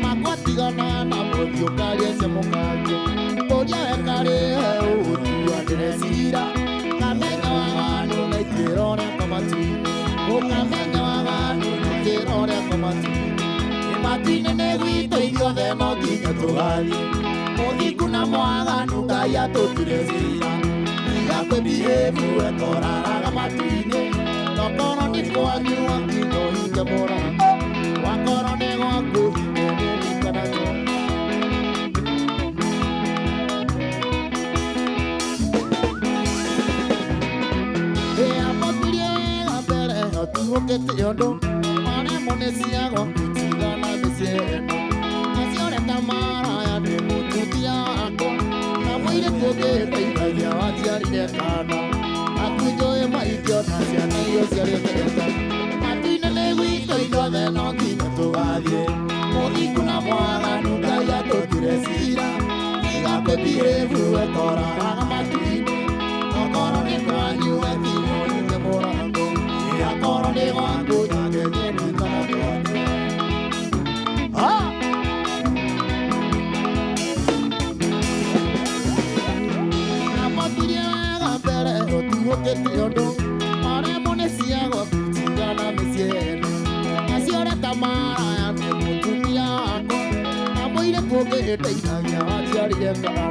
S2: Makwatigana na mũthiũ karie cia mũkanjo ũrĩa wekarĩhe ũtuanĩre cira kamenya waganu na ikĩro rĩakwa matu-inĩ ũkamenya waganu na ikĩro rĩakwa matu-inĩ matu-inĩ nĩ gwitũ ithuothe no nginya tũgathiĩ mũthingu na mwaganu Ngai atũtuire cira tiga kwĩbihĩbu etoraraga matu-inĩ tokorwo nĩ kwanyu wakinya ũhinge mũrango wakorwo nĩ gwaku hinge nĩririkanaga. Ĩamũtirie wega mbere ũtuũkĩte ũndũ maremwo nĩ cia gwaku tigana mĩciĩ ĩno acio ũreta maraya nĩ mũtumia wakwa na mũirĩtu ũngĩ ndeithagia waciarire kana aku njũĩ maingĩ ona ciana iria ũciarĩte matu-inĩ nĩ gwitũ ithuothe no nginya tũgathiĩ mũthingu na mwaganu Ngai atũtuire cira tiga kwĩbihĩbu etoraraga matu-inĩ okorwo nĩ kwanyu wakinya ũhinge mũrango ĩ akorwo nĩ gwaku nyakenye nĩkana twake. Amũtirie wega mbere ũtuũkĩte ũndũ maremwo nĩ cia gwaku tigana mĩciĩ ndeithagia waciarire kana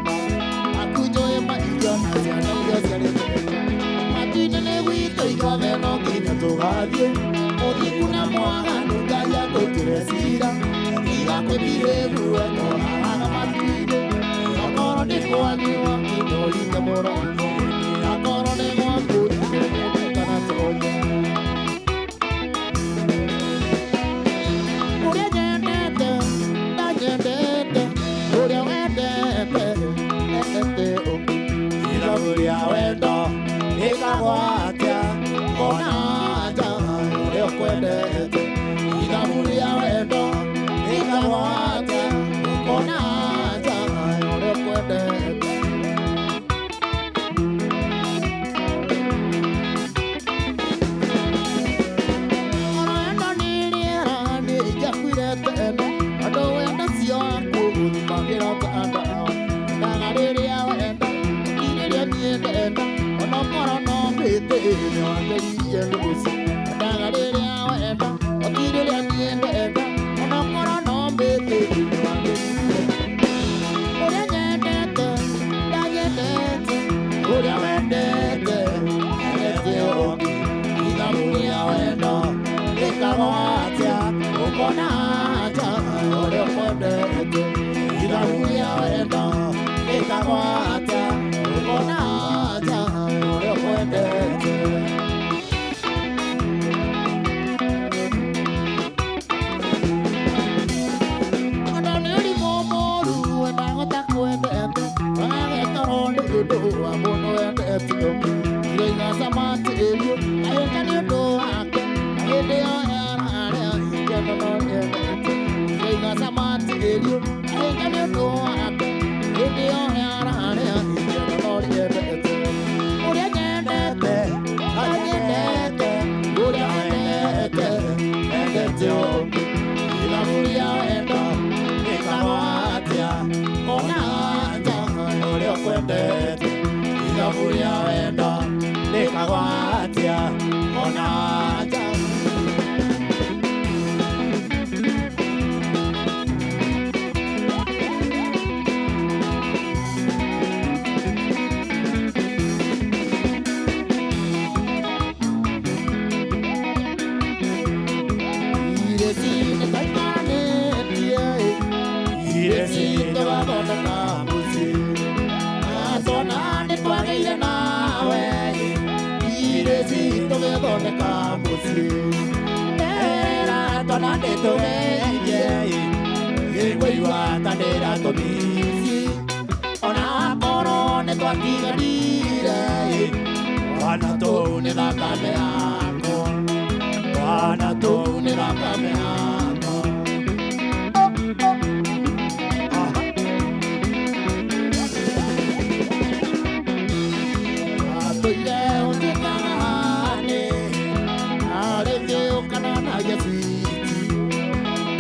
S2: akunjoe maingĩ ona ciana iria ciarĩte matinda nĩ gwitũ ithuothe no nginya tũgathiĩ mũthingu na mwaganu Ngai atũtuĩre cira tiga kwĩbirĩru wendo araga matu-inĩ akorwo nĩ kwanyu wakinyorite mũrango akorwo nĩ gwaku kana tonye ũrĩa nyendete ndanyendete ũrĩa wendete endete ũngĩ ithabu rĩa wendo rĩkagwatia kona nja ũrĩa ũkwendete ithabu rĩa wendo rĩkagwatia kona nja ũrĩa ũkwendete. Wendo nĩ rĩera nĩ ingĩakuire tene andũ wendo cio aku gũthimagĩra ta ndawa ndaga rĩrĩa wenda ti rĩrĩa niĩ ndenda onokorwo no mĩtĩ nĩ wangeririe rũciũ ndaga rĩrĩa wenda ti rĩrĩa niĩ ndenda onokorwo no mĩtĩ nĩ wangeririe ũrĩa nyendete ndanyendete ũrĩa wendete endete ũngĩ ithabu rĩa wendo rĩkagwatia ũkona nja ũrĩa ũkwendete ithabu rĩa wendo rĩkagwatia ũkona nja ũrĩa ũkwendete. Ona nĩ ũrimũ mũũru wendagota kwendete wagetoro nĩ ũndũ wa mũndũ wendete ũngĩ iroiga camatĩrio ahĩka nĩ ũndũ wake na hĩndĩ ĩyo yararĩa ikeno no nĩendete iroiga camatĩrio ahĩka nĩ ũndũ wake hĩndĩ ĩyo yararĩa ikeno no nĩendete ũrĩa nyendete anyendete ũrĩa wendete endete ũngĩ ithabu rĩa wendo rĩkagwatia kona nja ũrĩa ũkwendete ithabu rĩa wendo rĩkagwatia kona nja. Ireci nĩtwaikanĩtie ireci tũgathondeka mũciĩ atona nĩtwagĩire nawe ireci tũgĩthondeka mũciĩ era tona nĩtũgeithie ĩkũigua ta ndĩratũmici ona akorwo nĩtwatiganire twana tũu nĩ thakame yakwa twana tũu nĩ thakame yakwa. Atũire ũnjĩkaga nĩ arĩngĩ ũkananagia switi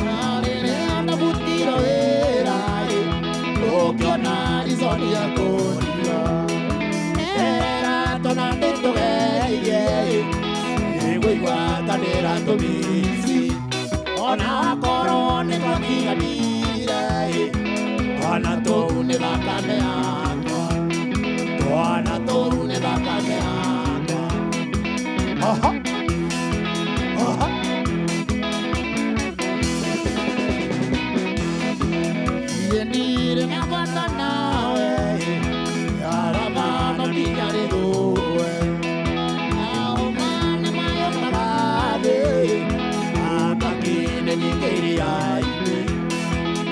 S2: na rĩrĩa ndabutirwo wĩra ũkĩona rizoni ya kũndiga era tona nĩtũgeithie ĩgũigua ta ndĩratũmici ona akorwo nĩtwatiganire twana tũu nĩ thakame yakwa twana tũu nĩ thakame yakwa. Aha. Aha. Niĩ ndirĩ na bata nawe arama no nginya rĩthũe auma nĩ mayũkaga thĩ thamaki nĩ nyingĩ iria-inĩ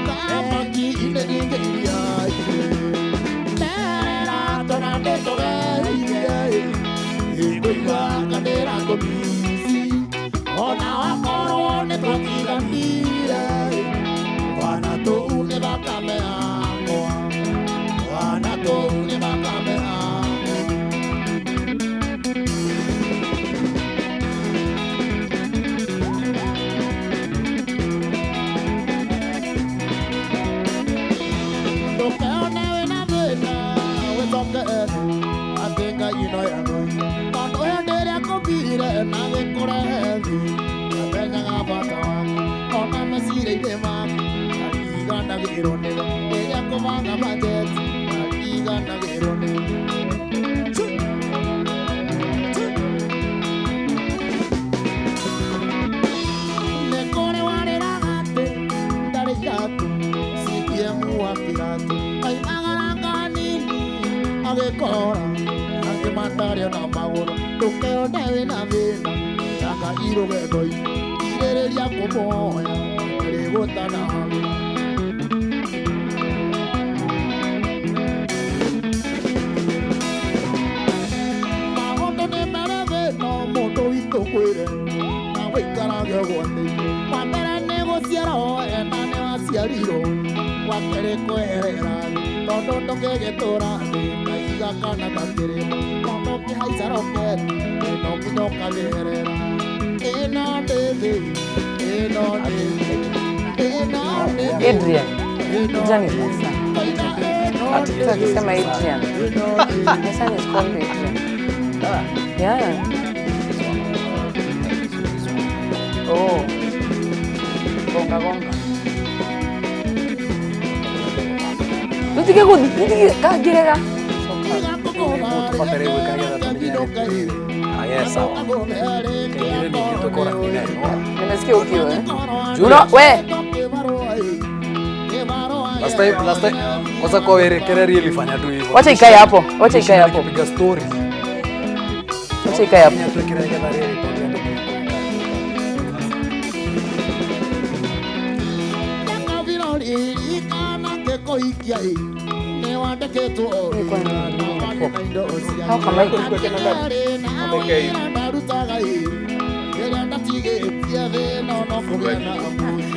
S2: thamaki nĩ nyingĩ iria-inĩ terera tona nĩtũgeithie ĩkũigua ka ndĩrakũmici ona wakorwo nĩtwatiganire twana tũu nĩ thakame yakwa twana tũu nĩ thakame yakwa. Ndũkeone wĩna thĩna wĩcokere atĩ Ngai no yathũire tondũ hĩndĩ ĩrĩa akũmbire na agĩkũrehe thĩ amenyaga bata waku ona meciria-inĩ maku ariganagĩrwo nĩwe.
S5: Adrian. Adrian is my son. Sasa Adrian. My son is called Adrian. Yeah. Oh. Gonga gonga. Tutige tutige kagirega. Nimesikia ukiwa eh. Juno we.
S6: Last time kwanza kwa wewe kereri ilifanya tu hivyo.
S5: Wacha ikae hapo. Wacha ikae hapo.
S6: Piga story.
S5: Wacha ikae hapo. How come I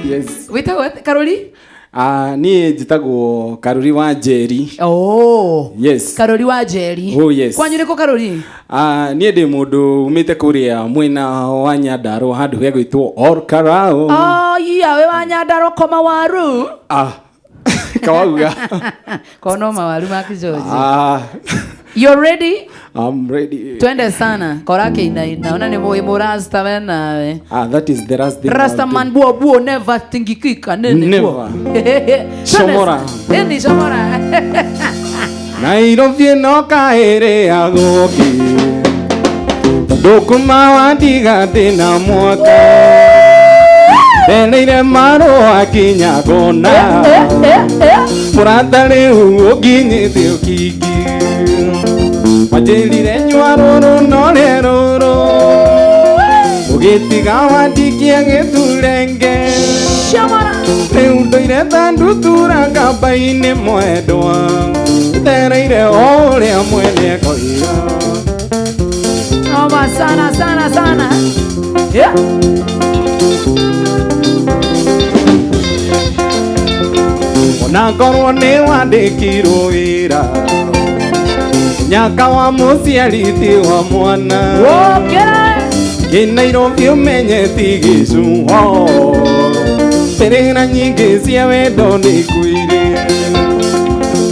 S7: Yes.
S1: Witagwo Karoli?
S7: Niĩ njĩtagwo Karori wa Njeri.
S1: Oh.
S7: Yes.
S1: Karori wa Njeri.
S7: Oh yes.
S1: Kwanyu nĩkũ Karori?
S7: Niĩ ndĩ mũndũ umĩte kũrĩa mwena wa Nyandarua handũ hegwĩtwo Olkarau.
S1: Oh, iya we wa Nyandarua koma waru.
S7: Kawauga.
S1: Kono mawaru ma Kijoji. You're ready?
S7: I'm ready.
S1: Twende sana. Korake ina. Ona ni moyo murasta we nawe.
S7: That is the last thing.
S1: Rasta man buo buo never tingikika nene.
S7: Never. Shomora.
S1: Nini shomora.
S7: Nairobi no kaere agoki. Dokuma wandiga dina mwaka. Ndereire marũa nginya ngona. Mũrata rĩu ũnginyĩte ũkingi. Wanjĩrire nyua rũrũ no rũrũ. Ũgĩtiga wandikia gĩturenge. Rĩu ndũire ta ndutura ngamba-inĩ mwendwa. Ndereire o ũrĩa mwene akoiga.
S1: Noma sana sana sana. Yeah.
S7: Ona korwo nĩ wandĩkirwo wĩra nyaka wa mũciari ti wa mwana. Kĩ Nairobi ũmenye ti gĩcuo. Mbĩrĩra nyingĩ cia wendo nĩ ikuire.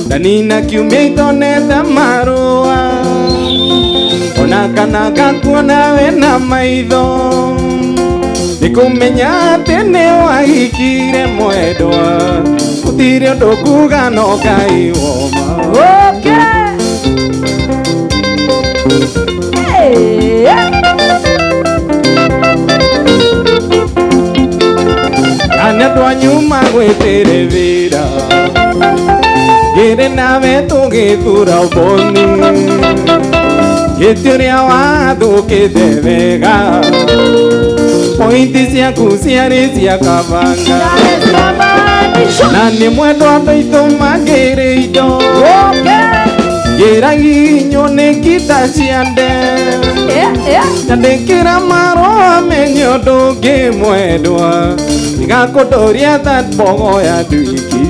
S7: Ndanina kiumia itonete marũa. Ona kana ngakuona wĩna maitho. Nĩkũmenya atĩ nĩ wahikire mwendwa. Gũtirĩ ũndũ kuga no Ngai woma. Kana andũ anyu magwĩtĩre wĩra. Ngĩrĩ nawe tũgĩthura ũboni. Gĩtĩ ũrĩa wathũkĩte wega. Pointi ciaku ciarĩ cia kabanga. Na nĩ mwendwa andũ aitũ mangĩrĩ indo. Ngĩraginywo nĩ ngita cia nde. Nyandĩkĩra marũa menye ũndũ ũngĩ mwendwa. Ndigakũndũria ta mbogo ya nduĩki.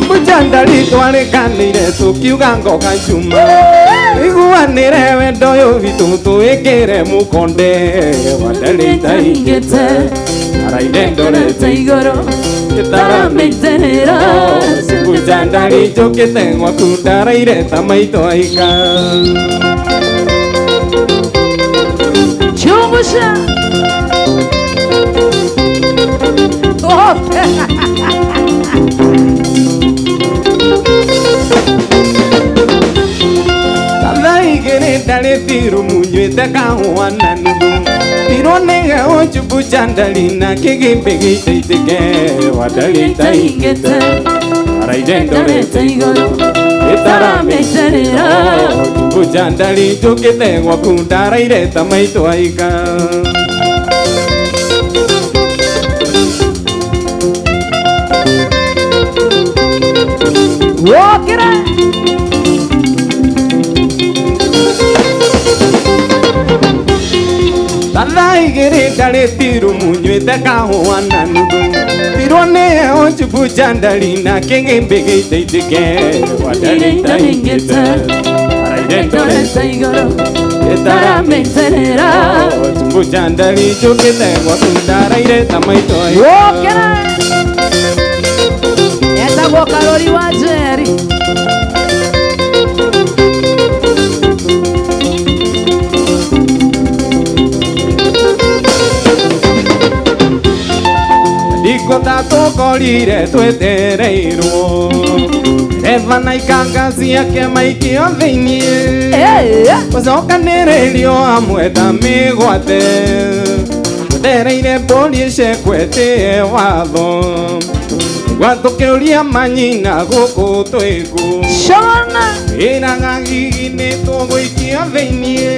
S7: Mũcandari twarĩkanĩire tũkiuga ngoka njuma. Iguanĩre wendo ũyũ witũ tũĩkĩre mũkonde. Wandarĩ itaingĩte araire ndorete igũrũ gĩtaramĩitĩrĩra. Mũcandari njũkĩte gwaku ndaraire ta maitũ aika.
S1: Chungu Zungusha. Oh.
S7: Ndale munywete kahũa na nuthu ndironega ũnjumbu chandali na kĩgĩmbĩ gĩitaitĩke wandalĩtaingĩte araire ndorete igũrũ ĩtaramĩiterĩra njumbu chandali njũkĩte gwaku ndaraire ta maitũ aika.
S1: Wokĩra.
S7: Thaa igĩrĩ ndarĩ thiru munywĩte kahũa na nuthu ndironea ũnjumbu chandali na kĩgĩmbĩ gĩitaitĩke wandalĩtaingĩte araire ndorete igũrũ ĩtaramĩiterĩra njumbu chandali njũkĩte gwaku ndaraire ta maitũ aika.
S1: Wokĩra. Etagwo Karori wa Njeri.
S7: Ndikota tũkorire twetereirwo eva na ikanga ciake maikio thĩiniĩ gũcokanĩrĩrio hamwe ta mĩgwate twetereire mbũri ĩcekwetĩe watho gwatũkĩũria manyina gũkũ twĩku ĩraga hihi nĩ tũgũikio thĩiniĩ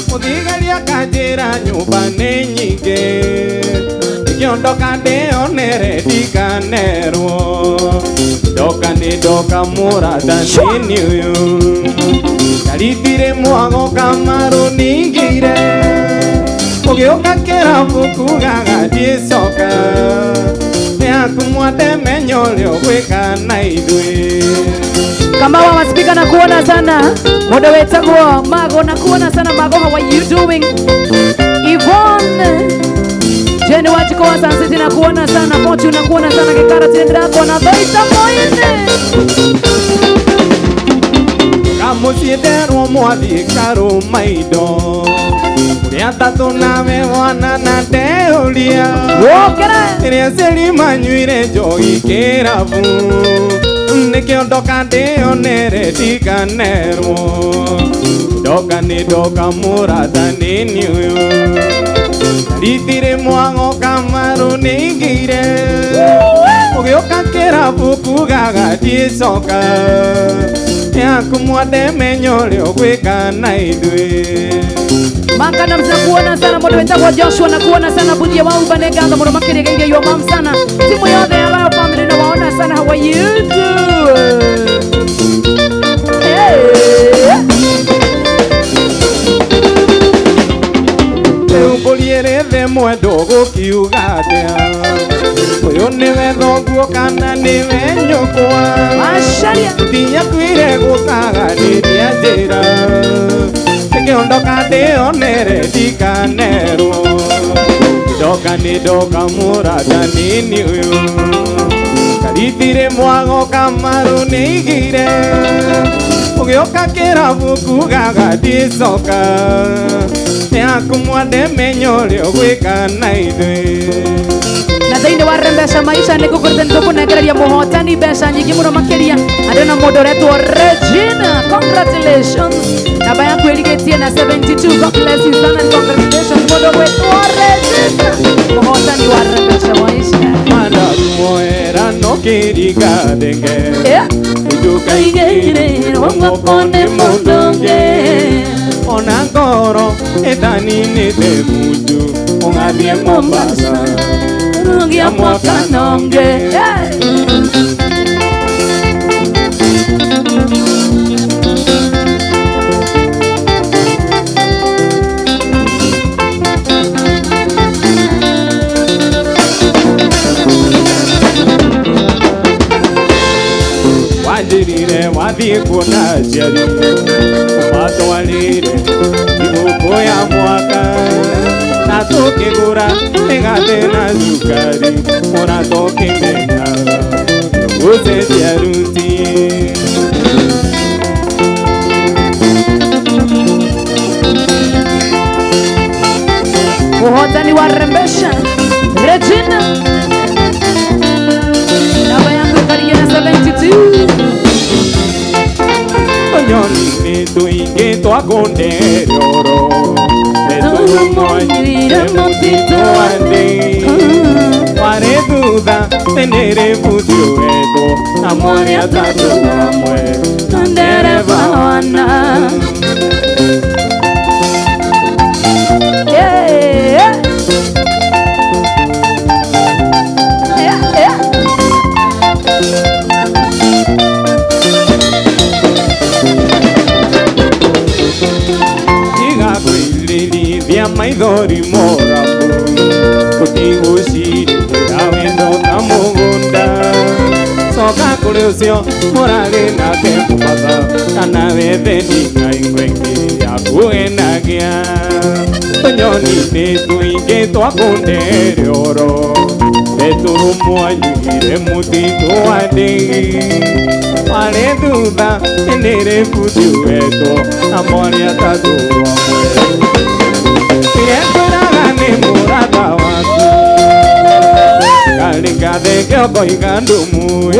S7: mũthigari akanjĩra nyũmba nĩ nyingĩ ngĩondoka ndĩonere ndikanerwo ndoka nĩ ndoka mũrata nĩni ũyũ ndaritire mwago Kamaru ningĩire ũgĩũka kĩrabu kugaga ndiĩcoka nĩ aku mwandemenya ũrĩa ũgwĩka na ithuĩ.
S1: Kamawa maspika na kuona sana muda wetagwo Mago na kuona sana Mago, how are you doing? Yvonne Jenny Wajiko wa Sun City na kuona sana Fortune na kuona sana Kikara tendra kuona Dhoita Moine.
S7: Kamuciĩ mwathi karũmaindo ũrĩa atatũ nawe wana na ndeũria
S1: Wokĩra.
S7: Rĩrĩa aciari manyuire njohi kĩrabu nĩkĩo ndoka ndĩonere ndikanerwo ndoka nĩ ndoka mũrata nĩni ũyũ ritire mwago Kamaru nĩingĩire ũgĩũka kĩrabu kugaga ndiĩcoka nĩ aku mwandemenya ũrĩa ũgwĩka na ithuĩ.
S1: Makana mnakuona sana mũndũ wetagwo Joshua na kuona sana Buthia wa Uba nĩngatho mũno makĩria geithia your mom sana timu yothe ya Royal Family na waona sana how are you doing? Hey.
S7: Rĩu mwendo gũkiuga atĩa ũyũ nĩwe thoguo kana nĩwe nyũkwa
S1: Macaria
S7: ndinyakuire gũtaganĩria njĩra nĩkĩondoka ndĩonere ndikanerwo ndoka nĩ ndoka mũrata nĩni ũyũ karitire mwago Kamaru nĩigĩire ũgĩũka kĩrabu kugaga ndiĩcoka nĩ aku mwandemenya ũrĩa ũgwĩka na ithuĩ.
S1: Na thĩinĩ wa Rembesha Maisha nĩ ngũkũrĩte nĩtũkũnengereria mũhotani mbeca nyingĩ mũno makĩria andĩ na mũndũ ũretwo Regina. Congratulations, namba yaku ĩrigĩtie na 72. God bless you sana and congratulations mũndũ ũgwĩtwo Regina, mũhotani wa Rembesha Maisha.
S7: Mandakuoera no kĩringa thenge
S1: Ndukaigĩrĩrwo guoko nĩ mũndũ ũngĩ
S7: ona ngoro ĩtaninĩte mundu ũgathiĩ Mombasa
S1: Rugia mwaka nonge.
S7: Wanjirire wathiĩ kuona aciari ũmatwarĩre thigũkũ ya mwaka na tũkĩgũra mĩgate na cukari ona tũkĩmenya gũcenjia ruti. twa kũnderoro Etũrũmwanyuire mũtitũ wa ndĩ Warĩ thutha nĩrĩ buti ũgetwo na mwarĩ atatũ hamwe
S1: na ndereba wana. Yeah. Yeah, yeah.
S7: Tigakwĩririthia maithori morabu ũtigũcirĩra wendo ta mũgũnda coka kũrĩ ũcio mũrarĩ nake Mombatha kana wethe ndinga ĩngwe ĩngĩ ya kũgenagia tũnyoni-inĩ tũingĩ twa kũnderĩoro Etũrũmwanyuire mũtitũ wa ndĩgi warĩ thutha nĩrĩ buti ũgetwo na mwarĩ atatũ hamwe Irekwĩraga nĩ mũrata waku Karingatheke ũkoiga ndũmũĩ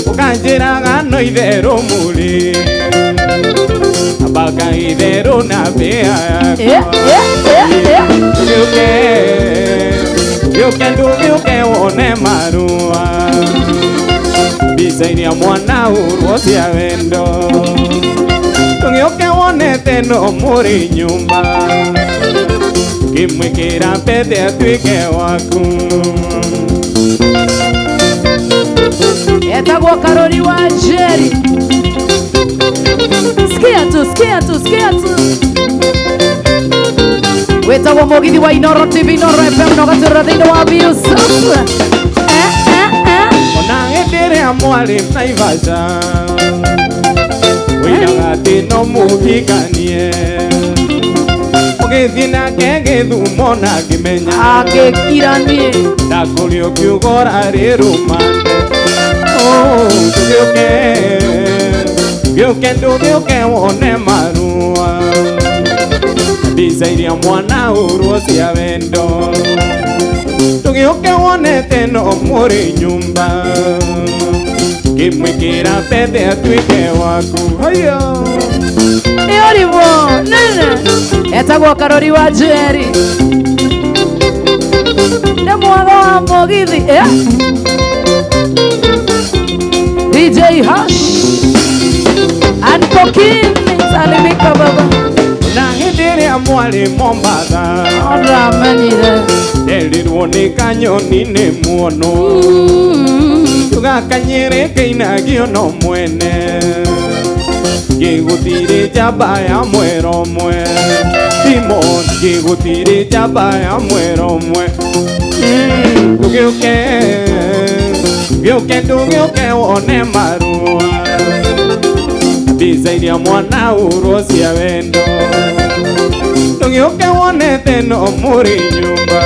S7: Ũkanjĩraga no itherũ mũrĩ Ambaka itherũ na mbĩa yakwa Ndũgĩũke Ndũgĩũke ndũgĩũke wone marũa Mbica iria mwana ũrwo cia wendo Ndũgĩũke wonete no mũrĩ nyũmba Ngĩmwĩkĩra pete atuĩke waku
S1: Etagwo Karori wa Njeri. Sikia tu, sikia tu, sikia tu. Wetagwo Mũgithi wa Inoro TV, Inoro FM na ũgatũrĩra thĩinĩ wa Views.
S7: Ona hĩndĩ ĩrĩa mwarĩ Naivasha Wĩraga atĩ no mũhikanie Ũgĩthiĩ nake Gĩthumo na ngĩmenya
S1: Agĩkira niĩ
S7: Ndakũrĩ ũkiuga ũrarĩ rũmande Ndũgĩũke Ndũgĩũke ndũgĩũke wone marũa Mbica iria mwana ũrwo cia wendo Ndũgĩũke wonete no mũrĩ nyũmba Ngĩmwĩkĩra pete atuĩke waku Haiya
S1: Nĩ nene etagwo Karori wa Njeri nĩ mwago wa Mũgithi. DJ Hash and Kokin salimika baba.
S7: Na hĩndĩ ĩrĩa mwarĩ Mombatha
S1: Ũramenyire
S7: Nderirwo nĩ kanyoni nĩ muono Tũgakanyĩrĩ kĩinagio no mwene Ngĩgũtirĩ njamba ya mwero ũmwe Simon ngĩgũtirĩ njamba ya mwero ũmwe Ndũgĩũke Ndũgĩũke ndũgĩũke wone marũa Mbica iria mwana ũrwo cia wendo Ndũgĩũke wonete no mũrĩ nyũmba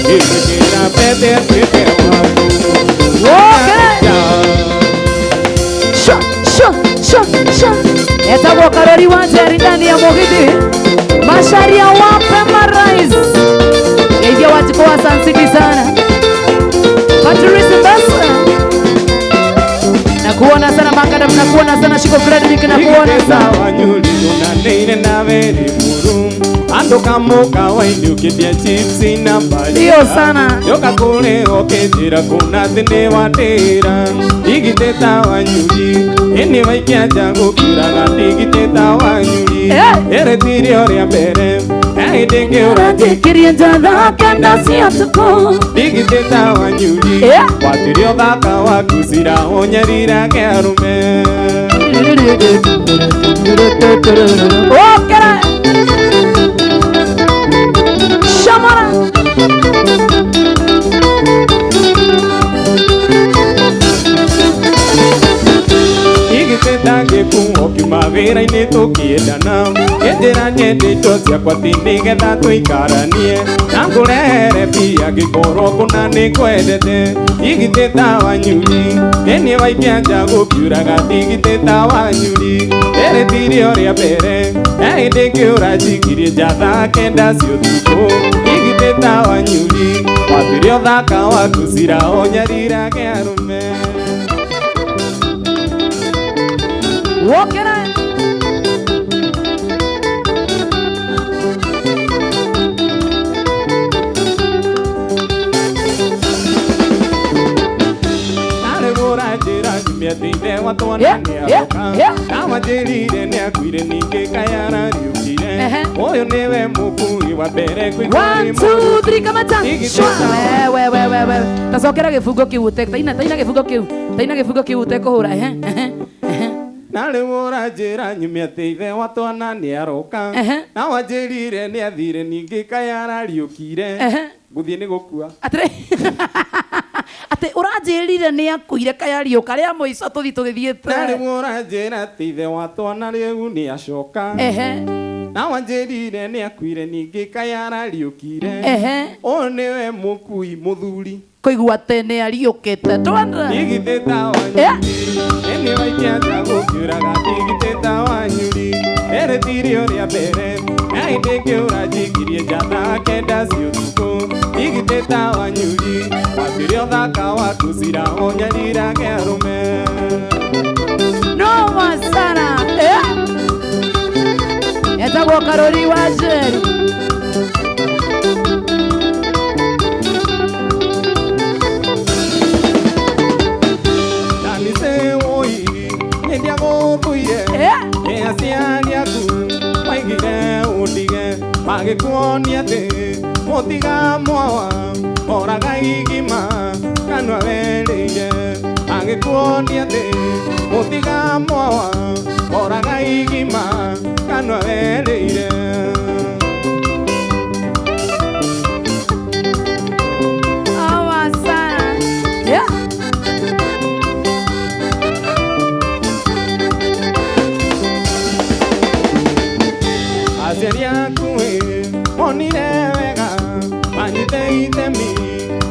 S7: Ngĩmwĩkĩra pete atuĩke waku
S1: Sha, sha, sha, sha. Etagwo Karori wa Njeri ndani ya Mũgithi. Masharia wape marais. Geithia Wanjikũ wa Sun City sana. Patrice Mbasa. Nakuona sana Makadam, nakuona sana Shiko Frederick, nakuona sana.
S7: Wanyuri nawe muru Andũ kamuka waini ũkĩendia chips na mbaria
S1: Ndio sana.
S7: Yoka kũrĩ ũkĩnjĩra kũna thĩ nĩ watĩra Ndigitĩta wanyuri Ĩnĩ waikia nja gũkiuraga ndigitĩta wanyuri Ĩrĩtirie ũrĩa mbere Hĩndĩ ngĩũra
S1: Njĩkĩrie nja thaka na cia ũtukũ
S7: Ndigitĩta wanyuri Watirie ũthaka waku cira ũnyarirage arũme
S1: Okera Shamara
S7: Igitĩta gĩkuo kiuma wĩra-inĩ tũkĩendana Ngĩnjĩra nyende indo ciakwa ti nĩgetha tũikaranie Na ngũrehere mbia ngĩkorwo kũna nĩngwendete Igitĩta wanyuri Nĩniĩ waikia nja gũkiuraga ndigitĩta wanyuri Nderetirie ũrĩa mbere Hĩndĩ ngĩũra njikirie nja thaa kenda cia ũtukũ Igitĩta wanyuri Watuire ũthaka waku cira ũnyarirage arũme
S1: Wokera
S7: ũranjĩra nyume atĩ ithe wa twana
S1: Yeah,
S7: nĩ
S1: yeah,
S7: aroka
S1: yeah.
S7: na wanjĩrire nĩ akuire ningĩ kayarariũkire
S1: Ehe.
S7: ũyũ nĩwe mũkui wa mbere kũigua
S1: One,
S7: wĩ
S1: two,
S7: mũru.
S1: three, kamata.
S7: Igithĩta
S1: We, we, we, we. Tacokera gĩbungo kĩu ũte. Taina, taina gĩbungo kĩu. Taina gĩbungo kĩu ũtekũhũra. Ehe, ehe, ehe.
S7: Na rĩu ũranjĩra nyume atĩ ithe wa twana nĩ aroka
S1: Ehe.
S7: na wanjĩrire nĩ athire ningĩ kayarariũkire
S1: Ehe.
S7: ngũthiĩ nĩ gũkua
S1: Atĩrĩ. Atĩ ũranjĩrire nĩ akuire kayariũka rĩa mũico tũthiĩ tũgĩthiĩte.
S7: Na rĩu ũranjĩra atĩ ithe wa twana rĩu nĩ acoka
S1: Ehe.
S7: na wanjĩrire nĩ akuire ningĩ kayarariũkire
S1: Ehe.
S7: ũyũ nĩwe mũkui mũthuri
S1: Kũigua atĩ nĩ ariũkĩte. Twende.
S7: ndigithĩta
S1: Yeah.
S7: wanyuri ĩnĩ waikia nja gũkiuraga ndigithĩta wanyuri erĩtirie ũrĩa mbere na hĩndĩ ngĩũra njikirie nja thaa kenda cia ũtukũ ndigithĩta wanyuri wambire ũthaka waku cira ũnyarirage arũme.
S1: Noma sana. Eh. Etagwo Karori wa Njeri.
S7: Ndanise woi nĩndiagũthũire
S1: Eh.
S7: nĩ aciari aku maigire ũndige magĩkuonia atĩ mũtiga mwawa oraga igima kanua werĩire magĩkuonia atĩ mũtiga mwawa oraga igima kanua werĩire.
S1: Noma sana. Yeah.
S7: Aciari aku ĩ monire wega manyite itemi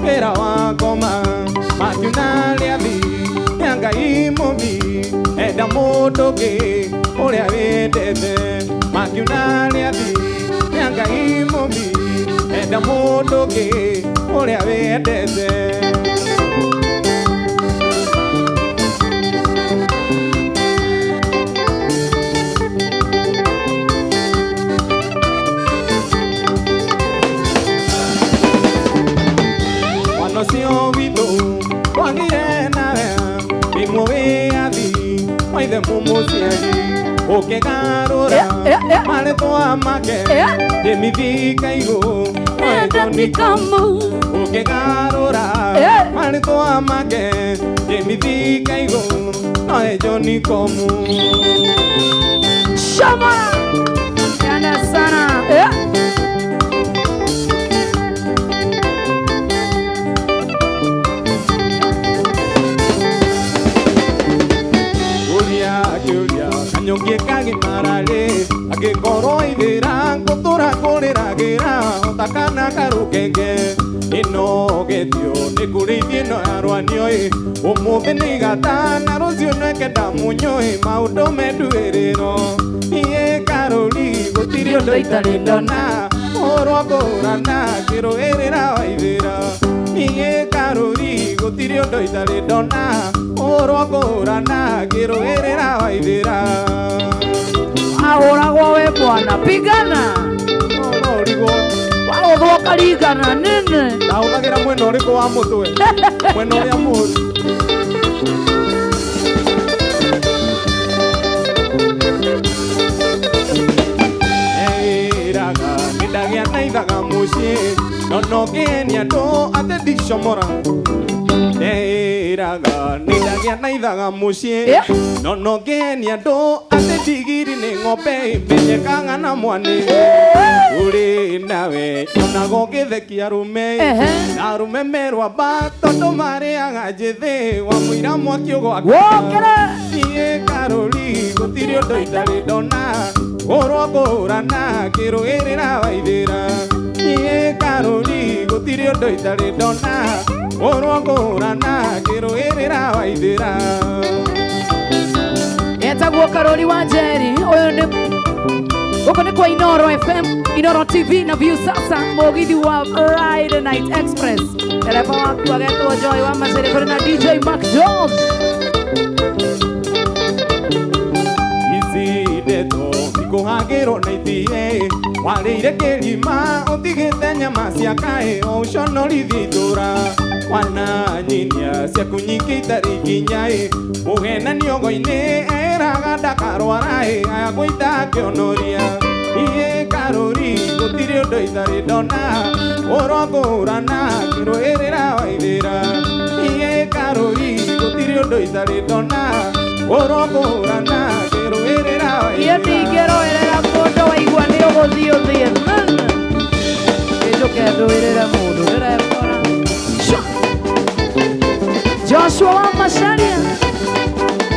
S7: wĩra wa ngoma makiuna rĩathi nĩ Ngai mũmbi enda mũndũ ũngĩ ũrĩa wendete makiuna rĩathi nĩ Ngai mũmbi enda mũndũ ũngĩ ũrĩa wendete. Mwana ũcio witũ twagire nawe ndĩmwe wĩyathi maithe mũmũciari ũkĩgarũra
S1: Yeah, yeah, yeah.
S7: marĩtwa make
S1: Yeah.
S7: ndĩmithika igũ
S1: Enda nikamu.
S7: ũkĩgarũra
S1: Yeah.
S7: marĩtwa make ndĩmithika igũ noe John Komu.
S1: Shama. Yana sana. Yeah.
S7: Ũria akĩũria kanyũngĩ kagimara-rĩ angĩkorwo ithĩra ngũtũra kũrĩragĩra ota kana karũkenge ĩnogetio nĩ kũrĩithia ĩno ya rwanio-ĩ ũmũthĩ nĩ igata na rũciũ nwekenda mũnyũ-ĩ maũndũ menduĩrĩro niĩ Karũri gũtirĩ ũndũ itarĩ ndona ũhoro ngũrana ngĩrũĩrĩra waithĩra niĩ Karũri gũtirĩ ũndũ itarĩ ndona ũhoro ngũrana ngĩrũĩrĩra waithĩra.
S1: Ahũragwo we bwana. Pigana.
S7: No ũrigwo
S1: Waũthwo ũkaringana nini.
S7: ndahũthagĩra mwena ũrĩkũ wa mũtwe mwena ũrĩa mũũru. Eĩraga nĩndagĩa na ithaga mũciĩ no no ngĩenia andũ atĩ ndicomora Eĩraga nĩndagĩa na ithaga mũciĩ
S1: Yeah.
S7: no no ngĩenia andũ atĩ ndigiri nĩ ng'ombe ĩmenyekaga na mwanĩ ũrĩ nawe nyonaga ũgĩthekia arũme
S1: Ehe.
S7: na arũme merwamba tondũ marĩaga njĩthĩ wa mũira mwaki ũgwakana
S1: Wokĩra.
S7: niĩ Karũri gũtirĩ ũndũ itarĩ ndona ũrwo ngũrana ngĩrũĩrĩra waithĩra niĩ Karũri gũtirĩ ũndũ itarĩ ndona ũrwo ngũrana ngĩrũĩrĩra waithĩra.
S1: Etagwo Karori wa Njeri. Ũyũ nĩ gũkũ nĩ kwa Inoro FM, Inoro TV na View Sasa, mũgithi wa Friday Night Express. Dereba waku agetwo Joy wa Macere kũrĩ na DJ Mark George.
S7: Ici ndeto ikũhagĩrwo na itie warĩire kĩrima ũtigĩte nyama cia kaĩ o ũconorithie itũra. Wananyinia ciaku nyingĩ itarĩ nginya-ĩ mũhenanio-inĩ eraga ndakarwara-ĩ aya gũita akĩonoria iĩ karũri gũtirĩ ũndũ itarĩ ndona ũrongũrana ngĩrũĩrĩra waithĩra iĩ karũri gũtirĩ ũndũ itarĩ ndona ũrongũrana ngĩrũĩrĩra
S1: Iyo
S7: waithĩra
S1: ndingĩrũĩrĩra mũndũ waigua nĩ ũgũthiĩ ũthiĩ njoke ndũĩrĩre mũndũ ndĩrekora. Joshua wa Macharia,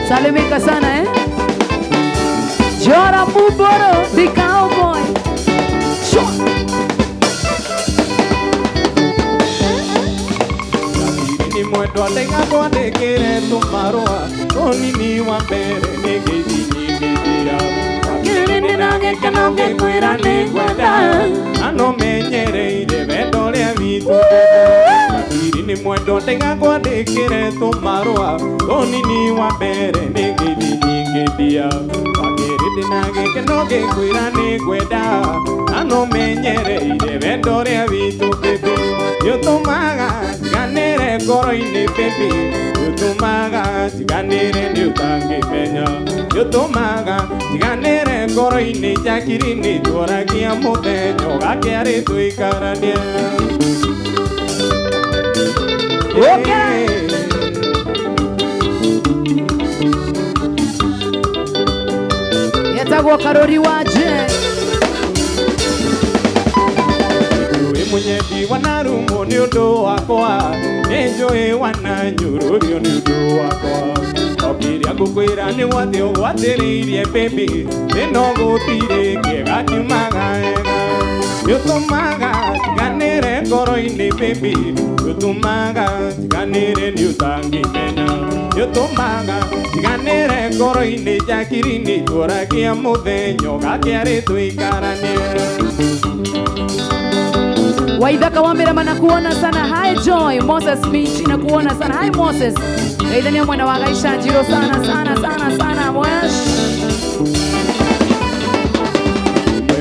S1: salimika sana eh? Jora Muboro, the cowboy. Sure.
S7: Ni mwendwa ndaiga kwandĩkĩre tũmarũa tũnini wa mbere nĩ ngeithi nyingĩthia
S1: Kĩrĩ na gĩkeno ngĩkwĩra nĩngwenda.
S7: Na no menyereire wendo ũrĩa witũ Jakiri nĩ mwendwa ndaiga kwandĩkĩre tũmarũa tũnini wa mbere nĩ ngeithi nyingĩthia wa kerĩ ndĩna gĩkeno ngĩkwĩra nĩngwenda na no menyereire wendo ũrĩa witũ baby nĩũtũmaga njiganĩre ngoro-inĩ baby nĩũtũmaga njiganĩre nĩ ũtangĩmenya nĩũtũmaga njiganĩre ngoro-inĩ Jakiri nĩtworagia mũthenya ũgakĩarĩ tũikaranie.
S1: Ũkĩra. Yetagwo Karori wa J.
S7: Njũĩ mũnyendi wanarumwo nĩ ũndũ wakwa nĩ njũĩ wananyũrũrio nĩ ũndũ wakwa o kĩrĩa ngũkwĩra nĩ gwatĩ ũgwatĩrĩirie baby ĩno gũtirĩ kĩega kiumaga wega nĩũtũmaga njiganĩre ngoro-inĩ baby nĩũtũmaga njiganĩre nĩ ũtangĩmenya nĩũtũmaga njiganĩre ngoro-inĩ Jakiri nĩtworagia mũthenya ũgakĩarĩ tũikaranie.
S1: Waithaka wa Mirama nakuona sana. Hi Joy Moses Michi nakuona sana. Hi Moses. Gaithania mwena wa Gaisha Njiro sana sana sana sana mwesh.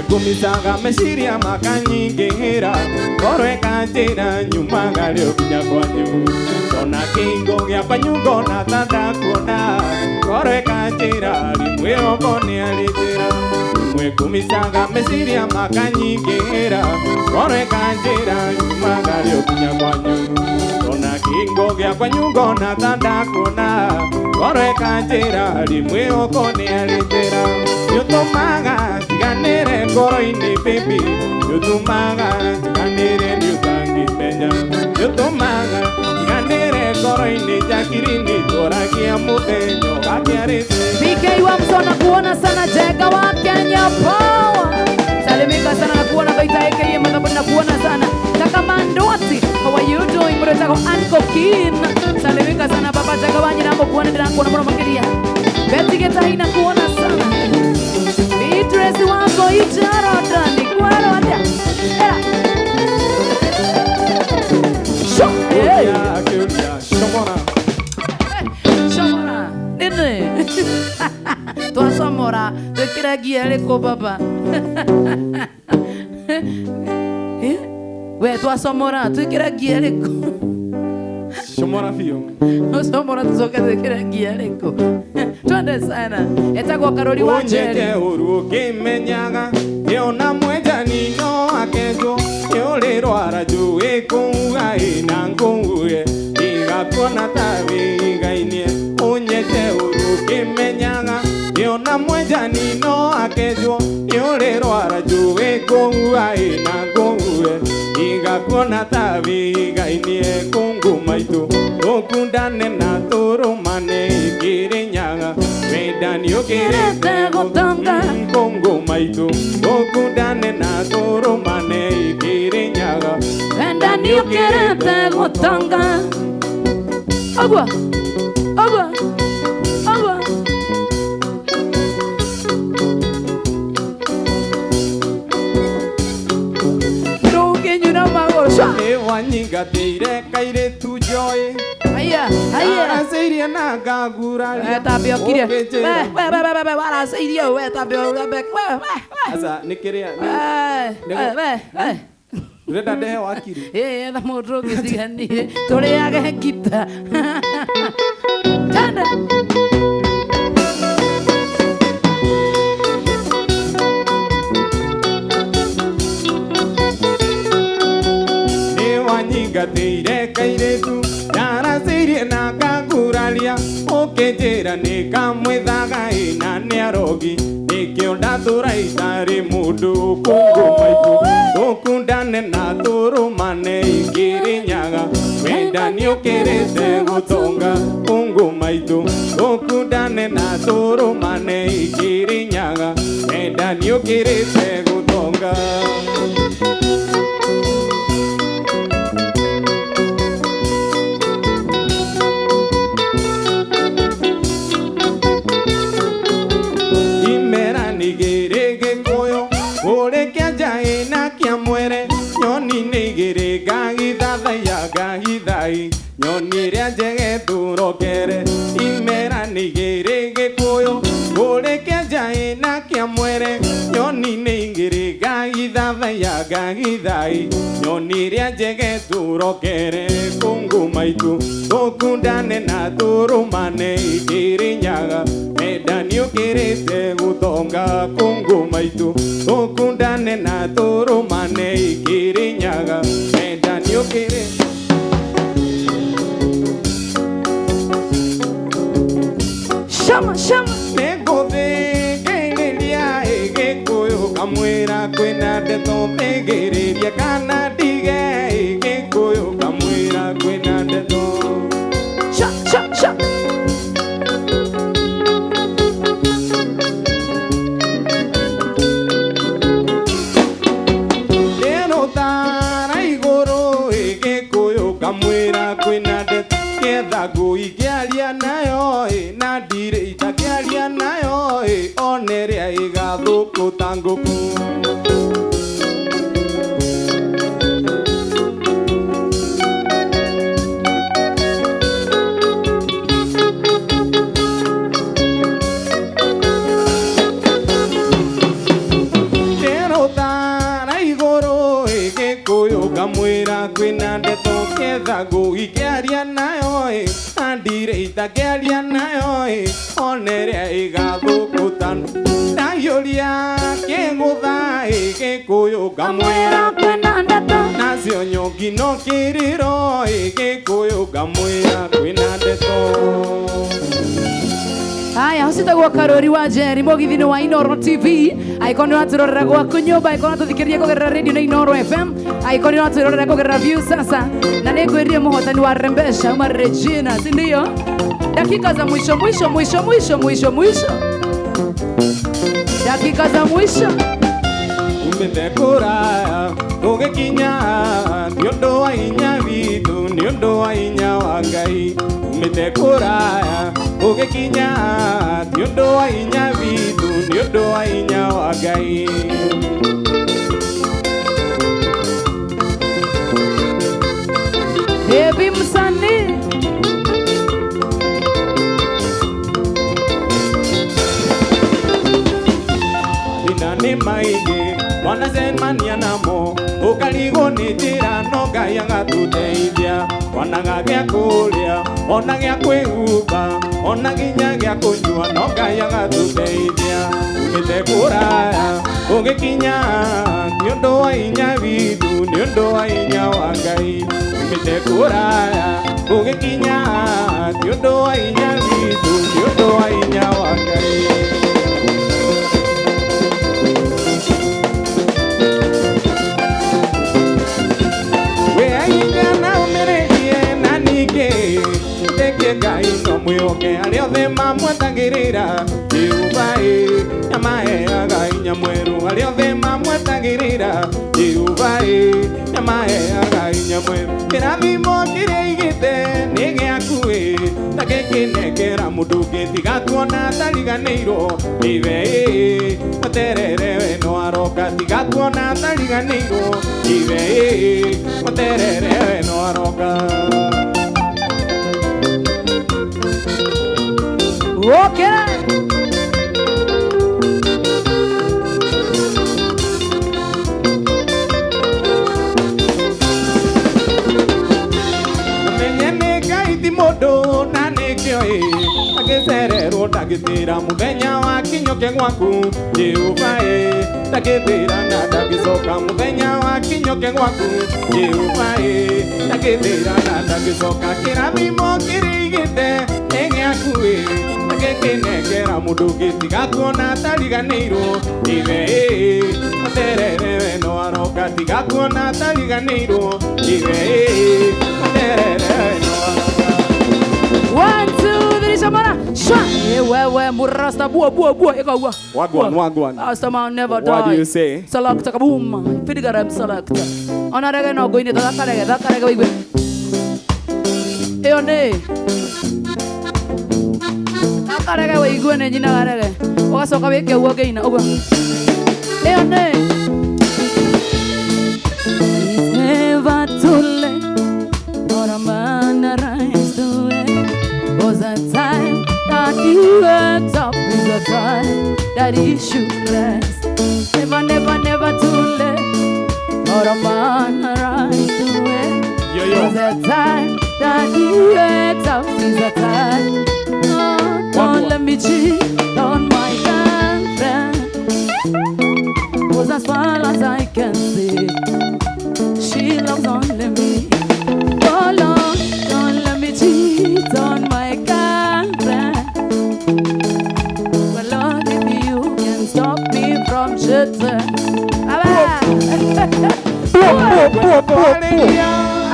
S7: Ngumicaga meciria makanyingĩhĩra ngoro ĩkanjĩra nyumaga rĩo nginya kwanyu ndona kĩhingo gĩakwa nyungo na ta ndakuona ngoro ĩkanjĩra rĩmwe oko nĩ arĩ njĩra rĩmwe ngumicaga meciria makanyingĩhĩra ngoro ĩkanjĩra nyumaga rĩo nginya kwanyu ndona kĩhingo gĩakwa nyungo na ta ndakuona ngoro ĩkanjĩra rĩmwe oko nĩ arĩ njĩra nĩũtũmaga njiganĩre ngoro-inĩ baby nĩũtũmaga njiganĩre nĩ ũtangĩmenya nĩũtũmaga njiganĩre ngoro-inĩ Jakiri nĩtworagia mũthenya ũgakĩarĩ
S1: BK wa Mso nakuona sana. Jega wa Kenya Power, salimika sana nakuona. Baita AKA Madhabu nakuona sana. Kaka Mandoti, how are you doing? Mretako Anko Kin, salimika sana. Baba Jega wanyi namo kuona ndirakuona muno makiria. Betty Getahi nakuona sana. Beatrice wako icharoda ni kwaro atia. Era. Sho. Hey.
S7: Shomora.
S1: Shomora. Nini? Twacomora twĩkĩre ngia ĩrĩkũ baba? Eh? We twacomora twĩkĩre ngia ĩrĩkũ?
S7: Shomora biũ.
S1: Twacomora tũcoke twĩkĩre ngia ĩrĩkũ? Twende sana. Etagwo Karori wa
S7: Ũnjĩke
S1: Njeri.
S7: ũru ũkĩmenyaga nĩona mwenjani no akenjwo nĩũrĩrwara njũĩ kũu ĩ na ngũue igakuona ta wĩigainie ũnyende ũru ũkĩmenyaga nĩona mwenjani no akenjwo nĩũrĩrwara njũĩ kũu ĩ na ngũue igakuona ta wĩigainie kũngũ maitũ tũkundane na tũrũmane ikĩrĩnyaga wendani ũkĩrĩte
S1: gũtonga
S7: kũngũ maitũ tũkundane na tũrũmane ikĩrĩnyaga
S1: Wendani ũkĩrĩte gũtonga. Ũguo. Ũguo. Ũguo. Ndũngĩnyuna magũrũ. Cua.
S7: Nĩwanyingatĩire kairĩtu njoĩ
S1: Haya, haya.
S7: Aracĩirie na ngaguraria
S1: We tambe ũkirie.
S7: Ũkĩnjĩra.
S1: We, we, we, we, we, waracĩirie we tambe we, we, we, we.
S7: Aca nĩ kĩrĩa
S1: We, we, we, we.
S7: Ndĩrenda ndehe wakiri.
S1: Ĩĩ, etha mũndũ ũngĩ tiganie tũrĩage ngita. Tanda.
S7: Nĩ wanyingatĩire kairĩtu ndaracĩirie na kanguraria ũkĩnjĩra nĩ kamwĩthaga ĩ na nĩ arogi nĩkĩo ndatũra itarĩ mũndũ kũngũ maitũ tũkundane na tũrũmane ikĩrĩnyaga wenda nĩũkĩrĩte gũtonga kũngũ maitũ tũkundane na tũrũmane ikĩrĩnyaga wenda nĩũkĩrĩte gũtonga. Imera nĩ igĩrĩ gĩkũyũ kũrĩ kĩa njaĩ na kĩa mwere nyoni nĩ igĩrĩ ngagithathaiya ngagithai nyoni ĩrĩa njege tũrokere. Imera nĩ igĩrĩ gĩkũyũ kũrĩ kĩa njaĩ na kĩa mwere nyoni nĩ igĩrĩ ngagithathaiya ngagithai nyoni ĩrĩa njege tũrokere. Kũngũ maitũ tũkundane na tũrũmane ikĩrĩnyaga menda nĩũkĩrĩte gũtonga kũngũ maitũ tũkundane na tũrũmane ikĩrĩnyaga menda nĩũkĩrĩte.
S1: Shama shama.
S7: Nĩngũthĩngĩrĩria ĩ gĩkũyũ kamwĩra kwĩna ndeto thĩngĩrĩria kana ndige ĩ gĩkũyũ kamwĩra kwĩna ndeto.
S1: Sha sha sha.
S7: Ndĩrũtara igũrũ ĩ gĩkũyũ kamwĩra kwĩna ndeto ketha ngũi ngĩaria nayo ĩ na ndirĩ itakĩaria nayo ĩ one ĩrĩa ĩgathũkũ ta ngũkũ. Ndĩrũtara igũrũ ĩ gĩkũyũ ngamwĩra kwĩna ndeto ketha ngũi ngĩaria nayo ĩ na ndirĩ itakĩaria nayo ĩ one ĩrĩa ĩgathũkũ ta ndaiyũria kĩgũtha ĩ gĩkũyũ ngamwĩra
S1: kwĩna ndeto.
S7: Nacio nyongi no kĩrĩro ĩ gĩkũyũ ngamwĩra kwĩna ndeto.
S1: Haya, ũcitagwo Karori wa Njeri mũgithi-inĩ wa Inooro TV. Angĩkorwo nĩ ũratwĩrorera gwaku nyũmba, angĩkorwo ũratũthikĩrĩria kũgerera radio na Inooro FM, angĩkorwo nĩ ũratwĩrorera kũgerera View sasa, na nĩ ngwĩrire mũhotani wa Rembesha uma Regina, si ndio? Dakika za mwisho mwisho mwisho mwisho mwisho mwisho, dakika za mwisho.
S7: Umĩte kũraya tũgĩkinya nĩ ũndũ wa hinya witũ nĩ ũndũ wa hinya wa Ngai. Umĩte kũraya tũgĩkinya nĩ ũndũ wa hinya witũ nĩ ũndũ wa hinya wa Ngai.
S1: Baby msanii.
S7: Thĩna nĩ maingĩ twanacemania namo ũkarigwo nĩ njĩra no Ngai agatũteithia wanaga gĩa kũrĩa ona gĩa kwĩhumba ona nginya gĩa kũnyua no Ngai agatũteithia. Umĩte kũraya ũgĩkinya nĩ ũndũ wa hinya witũ nĩ ũndũ wa hinya wa Ngai. Umĩte kũraya ũgĩkinya nĩ ũndũ wa hinya witũ nĩ ũndũ wa hinya wa Ngai. Ngai no mwĩhoke arĩa othe mamwetagĩrĩra Jehova ĩ nĩamaheaga hinya mwerũ arĩa othe mamwetagĩrĩra Jehova ĩ nĩamaheaga hinya mwerũ. Kĩrathimo kĩrĩa aigĩte nĩ gĩaku ĩ ta gĩkĩnengera mũndũ ũngĩ tiga kuona atariganĩirwo nĩwe ĩ mweterere we no aroka tiga kuona atariganĩirwo nĩwe ĩ mweterere we no aroka.
S1: Okay.
S7: Ndangĩcererwo ndangĩtĩra mũthenya wa kinyoke gwaku Jehova ĩ ndangĩthĩra na ndangĩcoka mũthenya wa kinyoke gwaku Jehova ĩ ndangĩthĩra na ndangĩcoka kĩrathimo kĩrĩigĩte nĩ gĩaku ĩ ndangĩkĩnengera mũndũ ũngĩ tiga kuona tariganĩirwo ithe ĩ materere we no aroka tiga kuona tariganĩirwo ithe ĩ materere we no aroka.
S1: 1 2 3 shamara shwa. Wewe murasta bua bua bua ikawa.
S7: Wagwan wagwan.
S1: Rasta man never die.
S7: What do you say?
S1: Select kaboom. Fidigaram select. Ona rege no goine thakarege thakarege wigue. Iyo ni. Thakarege wigue ni nyina garege. Ugacoka wike uguo ngĩina uguo. Iyo ni. It's never too late for a man to rise to it. Was a time that he wakes up is a time that he should rest. Never, never, never too late for a man to rise to it. Was a time that he wakes up is a time. Oh, don't let me cheat on my girlfriend. 'Cause as far as I can see, she loves only me. Oh Lord, don't let me cheat on my girlfriend. Well, Lord, if you can stop me from cheating.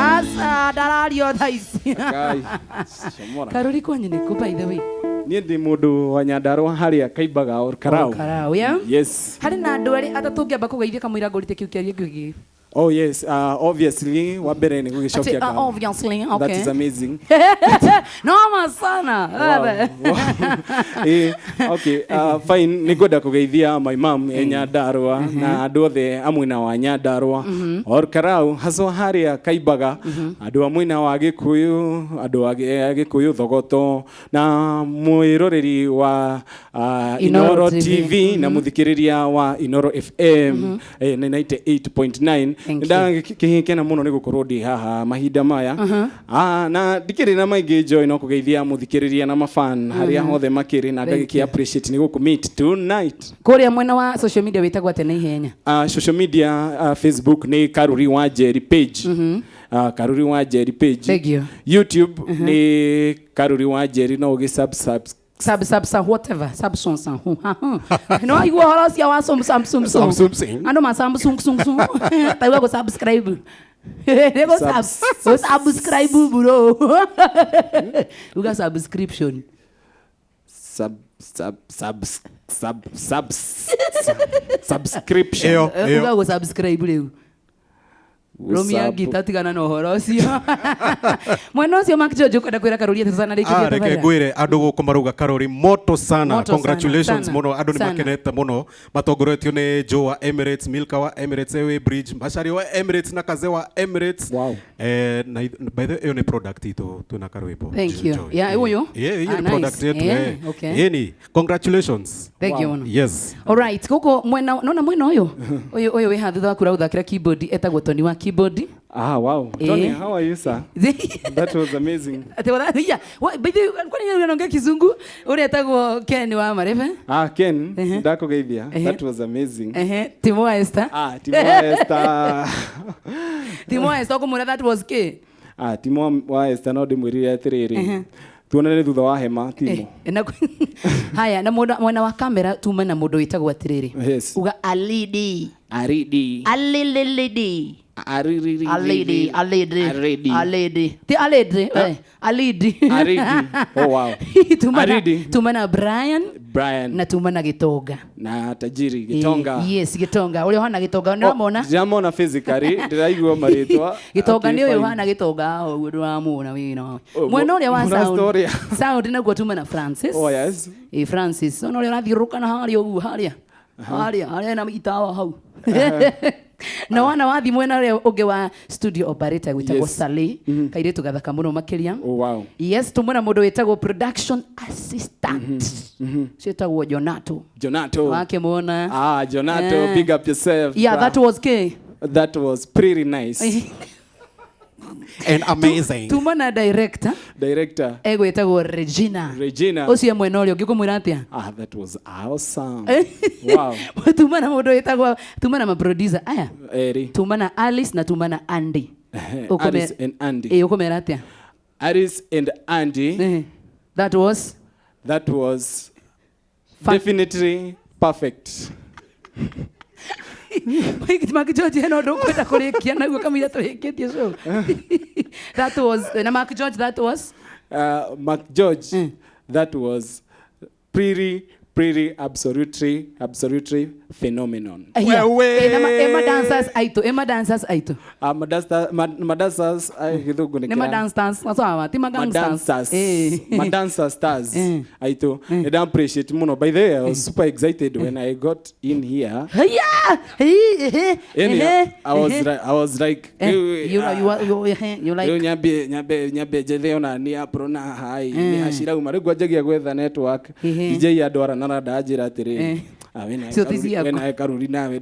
S1: Asa darario thaa ici. Karuri kwanyu nĩkũ by the way?
S7: Niĩ ndĩ mũndũ wa Nyandarũa harĩa Kaimbaga or Karau.
S1: Karau, yeah?
S7: Yes.
S1: Harĩ na andũ erĩ atatũ ũngĩamba kũgeithia kamũira ngũrĩte kĩu kĩario kĩu.
S7: Oh yes, obviously wa mbere nĩ gũgĩcokia ngatho.
S1: Obviously, okay.
S7: That is amazing.
S1: Noma sana.
S7: Wow. Okay, fine. Nĩ ngwenda kũgeithia my mom e Nyandarũa na andũ othe a mwena wa Nyandarũa or Karau haswa harĩa Kaimbaga, andũ a mwena wa Gĩkũyũ, andũ a Gĩkũyũ Thogoto na mwĩroreri wa Inoro TV na mũthikĩrĩria wa Inoro FM 98.9. Ndakĩkena mũno nĩ gũkorwo ndĩ haha mahinda maya. Na ndikĩrĩ na maingĩ Joy no kũgeithia mũthikĩrĩria na mafan harĩa hothe makĩrĩ na ngagĩkĩ appreciate nĩ gũkũ meet tonight.
S1: Kũrĩa mwena wa social media wĩtagwo atĩa na ihenya?
S7: Social media, Facebook nĩ Karuri wa Njeri page. Karuri wa Njeri page.
S1: Thank you.
S7: YouTube nĩ Karuri wa Njeri no ũgĩ sub
S1: sub sub whatever sub son son no igua horo cia wa sum sum sum sum andu ma samsung sung sung taiwa go subscribe go sub subscribe bro uga subscription
S7: sub sub sub sub sub subscription
S1: uga go subscribe riu Romia gita tigana na ũhoro ũcio. Mwena ũcio Mark George ũkwenda kwĩra Karuri atĩ sana rĩkĩtie
S4: Reke ngwĩre andũ gũkũ marauga Karuri moto sana. Congratulations mũno andũ nĩ makenete mũno matongoretio nĩ Joe wa Emirates, Milka wa Emirates, Airway Bridge, Mashari wa Emirates na Kaze wa Emirates.
S7: Wow.
S4: Na by the way ĩyo nĩ product itũ twĩna karwĩmbo.
S1: Thank you. Yeah, ũyũ.
S4: Yeah, ĩyo nĩ product yetu.
S1: Okay.
S4: Yeni, congratulations.
S1: Thank you mũno.
S4: Yes.
S1: All right, gũkũ mwena nona mwena ũyũ. Ũyũ ũyũ wĩ haha thutha waku ũrathakĩra keyboard etagwo Tony wa keyboard.
S7: Ah, wow. Tony, how are you, sir? That was amazing.
S1: Yeah. By the way, kwani unaongea Kizungu? Unaitagwo Ken wa Marebe?
S7: Ah, Ken, ndakugeithia. That was amazing.
S1: Timo Esther.
S7: Ah, Timo Esther.
S1: Timo Esther kumura that was K.
S7: Ah, Timo wa Esther no ndimwirire atiriri. Tuonane thutha wa hema Timo.
S1: Haya, na mwena wa kamera tuma na mundu witagwo atiriri.
S7: Yes.
S1: Uga Alidi.
S7: Aridi.
S1: Alililidi.
S7: Aridi.
S1: Alidi. Alidi.
S7: Aridi.
S1: Alidi. Ti Alidi. Alidi.
S7: Aridi. Oh wow.
S1: Aridi. Tuma na Brian.
S7: Brian.
S1: Na tuma na Gitonga.
S7: Na tajiri Gitonga.
S1: Yes, Gitonga. Uri hana Gitonga ndĩramona.
S7: Ndĩramona physically, ndĩraigua marĩtwa.
S1: Gitonga nĩ ũyũ hana Gitonga ũguo ndĩramuona wĩna. Mwena ũrĩa wa sound. Sound naguo tuma na Francis.
S7: Oh yes.
S1: Francis. Ona ũrĩa ũrathiũrũrũka na harĩa ũguo harĩa. Harĩa, harĩa na itawa hau. Na wana wathi mwena ũrĩa ũngĩ wa studio operator gwĩtagwo Sally, kairĩtu gathaka mũno makĩria.
S7: Oh wow.
S1: Yes, tumwena mũndũ wĩtagwo production assistant. Ciĩtagwo Jonato.
S7: Jonato.
S1: Wakĩmuona.
S7: Ah, Jonato, big up yourself.
S1: Yeah, that was K.
S7: That was pretty nice.
S4: And amazing.
S1: Tuma na director
S7: Director
S1: egwĩtagwo Regina.
S7: Regina.
S1: Ũcio mwena ũrĩa ũngĩ ũkũmwĩra atĩa?
S7: Ah, that was awesome. Wow.
S1: Tuma na mũndũ wĩtagwo, tuma na maproducer aya.
S7: Eri.
S1: Tuma na Alice na tuma na Andy.
S7: Alice and Andy.
S1: Ĩ, ũkũmera atĩa?
S7: Alice and Andy.
S1: That was
S7: That was definitely perfect.
S1: Mark George hena ũndũ ũkwenda kũrĩkia naguo kamũira tũrĩkĩtie show. That was na Mark George, that was
S7: Mark George, that was pretty, pretty, absolutely, absolutely phenomenon.
S1: Aya. Ĩ, na ĩ, madancers aitũ, ĩ madancers aitũ.
S7: Madancers, gĩthũngũ nĩ
S1: Nĩ madancers, sawa, ti magangsters.
S7: Madancers,
S1: Ĩ.
S7: madancer stars aitũ. And I appreciate muno. By the way, I was super excited when I got in here.
S1: Haya! Hĩ,
S7: Yani,
S1: ehe,
S7: I was
S1: ehe.
S7: like, I was like,
S1: You like
S7: rĩu nyambe njethe ona nĩ apro na hai nĩ hacirauma rĩu ngwanjagia gwetha network. DJ andwara na ndanjĩra atĩrĩ, "Ah, we nawe
S1: Cio ti
S7: Karuri-
S1: ciaku."
S7: we nawe Karuri, nawe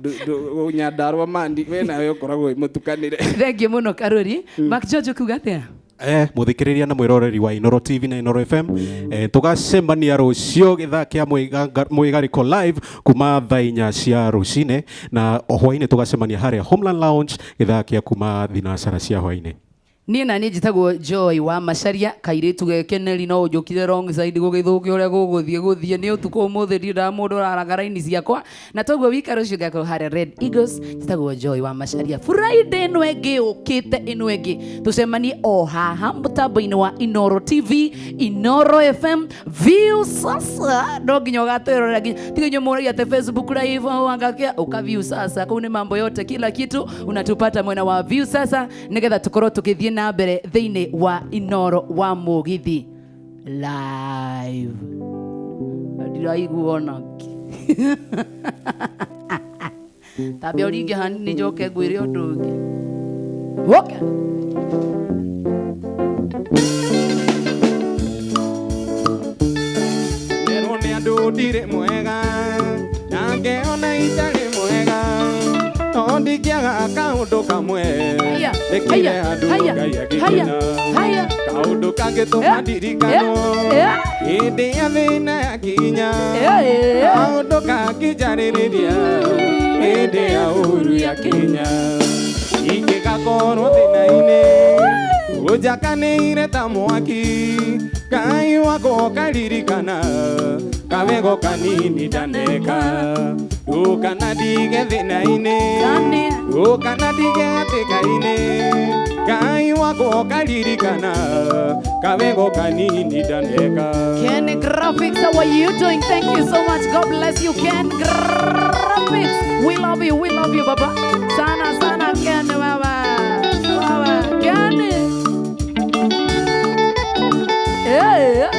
S7: Nyandarua mandi, we nawe ũkoragwo wĩ mũtukanĩre.
S1: Thank you mũno Karuri. Mark George, ũkiuga atĩa?
S4: Muthikiriria na mwiroreri wa Inoro TV na Inoro FM, tugacemania rucio githaa kia Mwigariko live kuma thaa 4 cia rucine, na hwaini tugacemania haria Homeland Lounge githaa kia kuma 3 cia hwaini.
S1: Niĩ na niĩ njĩtagwo Joy wa Macharia, kairĩtu gekeneri no ũnjũkire wrong side gũgĩthũke ũrĩa gũgũthiĩ gũthiĩ nĩ ũtukũ ũmũthĩ ndiendaga mũndũ ũraraga raini ciakwa, na toguo wika rũciũ ngakorwo harĩa Red Eagles. Njĩtagwo Joy wa Macharia. Friday ĩno ĩngĩ ũkĩte ĩno ĩngĩ tũcemanie o haha mũtambo-inĩ wa Inoro TV, Inoro FM. View sasa no nginya ũgatwĩrorera nginya tiga inyuĩ mũragia atĩ Facebook live angakia ũka view sasa, kũu nĩ mambo yote kila kitu unatupata mwena wa view sasa, nĩgetha tũkorwo tũgĩthiĩ na mbere thĩinĩ wa Inoro wa Mũgithi live. Ndiraigua onaki tambia ũringe hanini njoke ngwĩre ũndũ ũngĩ. Woke.
S7: Nerwo nĩ andũ ndirĩ mwega, na ngeona itarĩ mwega, no ndingĩaga kaũndũ kamwe
S1: Haya,
S7: ndĩkire
S1: haya,
S7: andũ
S1: haya,
S7: Ngai
S1: haya,
S7: agĩkena.
S1: Haya.
S7: Kaũndũ kangĩtũma ndirikanwo hĩndĩ ya thĩna yakinya, kaũndũ kangĩnjarĩrĩria hĩndĩ ya ũru yakinya, ingĩgakorwo thĩna-inĩ ũnjakanĩire ta mwaki, Ngai wakwa ũkaririkana kawego kanini ndaneka, ndũkana ndige thĩna-inĩ, ndũkana ndige hatĩka-inĩ, Ngai wakwa ũkaririkana kawego kanini ndaneka.
S1: Ken Graphics, how are you doing? Thank you so much. God bless you, Ken Graphics. We love you, we love you, Baba. Sana, sana, Ken, wewe. Wewe, Ken. Yeah.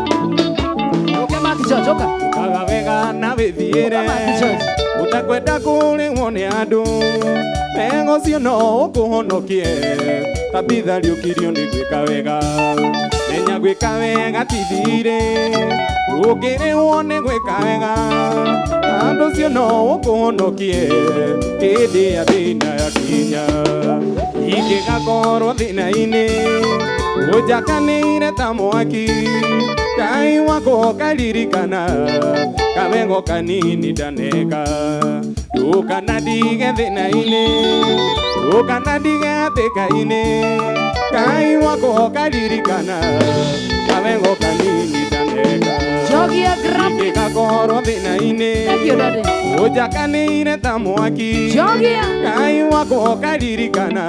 S1: Okay, Mark George, okay.
S7: Kaga wega na wĩthiĩre, ũtakwenda kũrĩhwo nĩ andũ, wega ũcio no ũkũhonokie, tabitha riũkirio nĩ gwĩka wega, menya gwĩka wega ti thirĩ, ũngĩrĩhwo nĩ gwĩka wega, andũ ũcio no ũkũhonokie hĩndĩ ya thĩna yakinya, ingĩgakorwo thĩna-inĩ ũnjakanĩire ta mwaki, Ngai wakwa ũkaririkana kawego kanini ndaneka, ndũkana ndige thĩna-inĩ, ndũkana ndige hatĩka-inĩ, Ngai wakwa ũkaririkana kawego kanini ndaneka.
S1: Jogia Graphics.
S7: Ingĩgakorwo thĩna-inĩ
S1: Thank you, Daddy.
S7: ũnjakanĩire ta mwaki,
S1: Jogia.
S7: Ngai wakwa ũkaririkana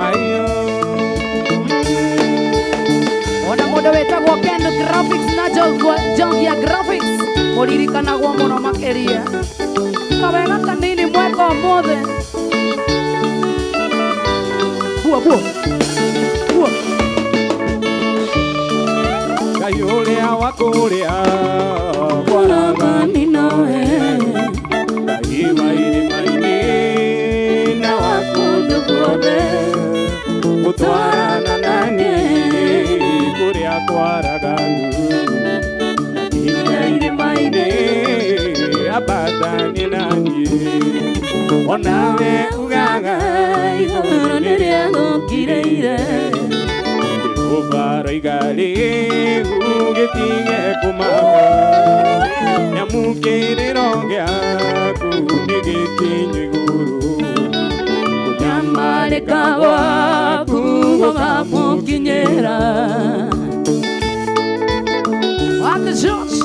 S7: ayo.
S1: Ona mũndũ wĩtagwo Ken Graphics na Jogia Graphics mũririkanagwo mũno makĩria. Kawega kanini mweka ũmũthĩ. Bua, bua. Bua.
S7: Ngai ũrĩa wa kũrĩa kwaragani nowe, Ngai wa irĩma-inĩ na wa kũndũ guothe, gũtwarana na niĩ kũrĩa kwaraganu, na nginya irĩma-inĩ Ambatanie naniĩ onawe ugaga
S1: Igũrũ nĩrĩagũkirĩire.
S7: Jehova roiga rĩu gĩtige kũmaka nyamu kĩrĩro gĩaku nĩ gĩkinyu igũrũ
S1: Kũnyamarĩka gwaku gũkamũkinyĩra. Wake George.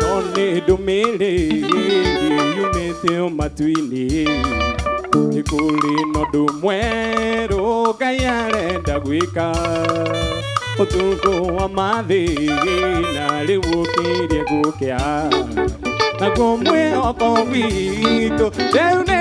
S7: No nĩ ndũmĩrĩri yumĩte o matu-inĩ nĩ kũrĩ na ũndũ mwerũ Ngai arenda gwĩka ũtukũ wa mathĩna rĩu ũkĩrie gũkĩa naguo mwĩhoko witũ rĩu nĩ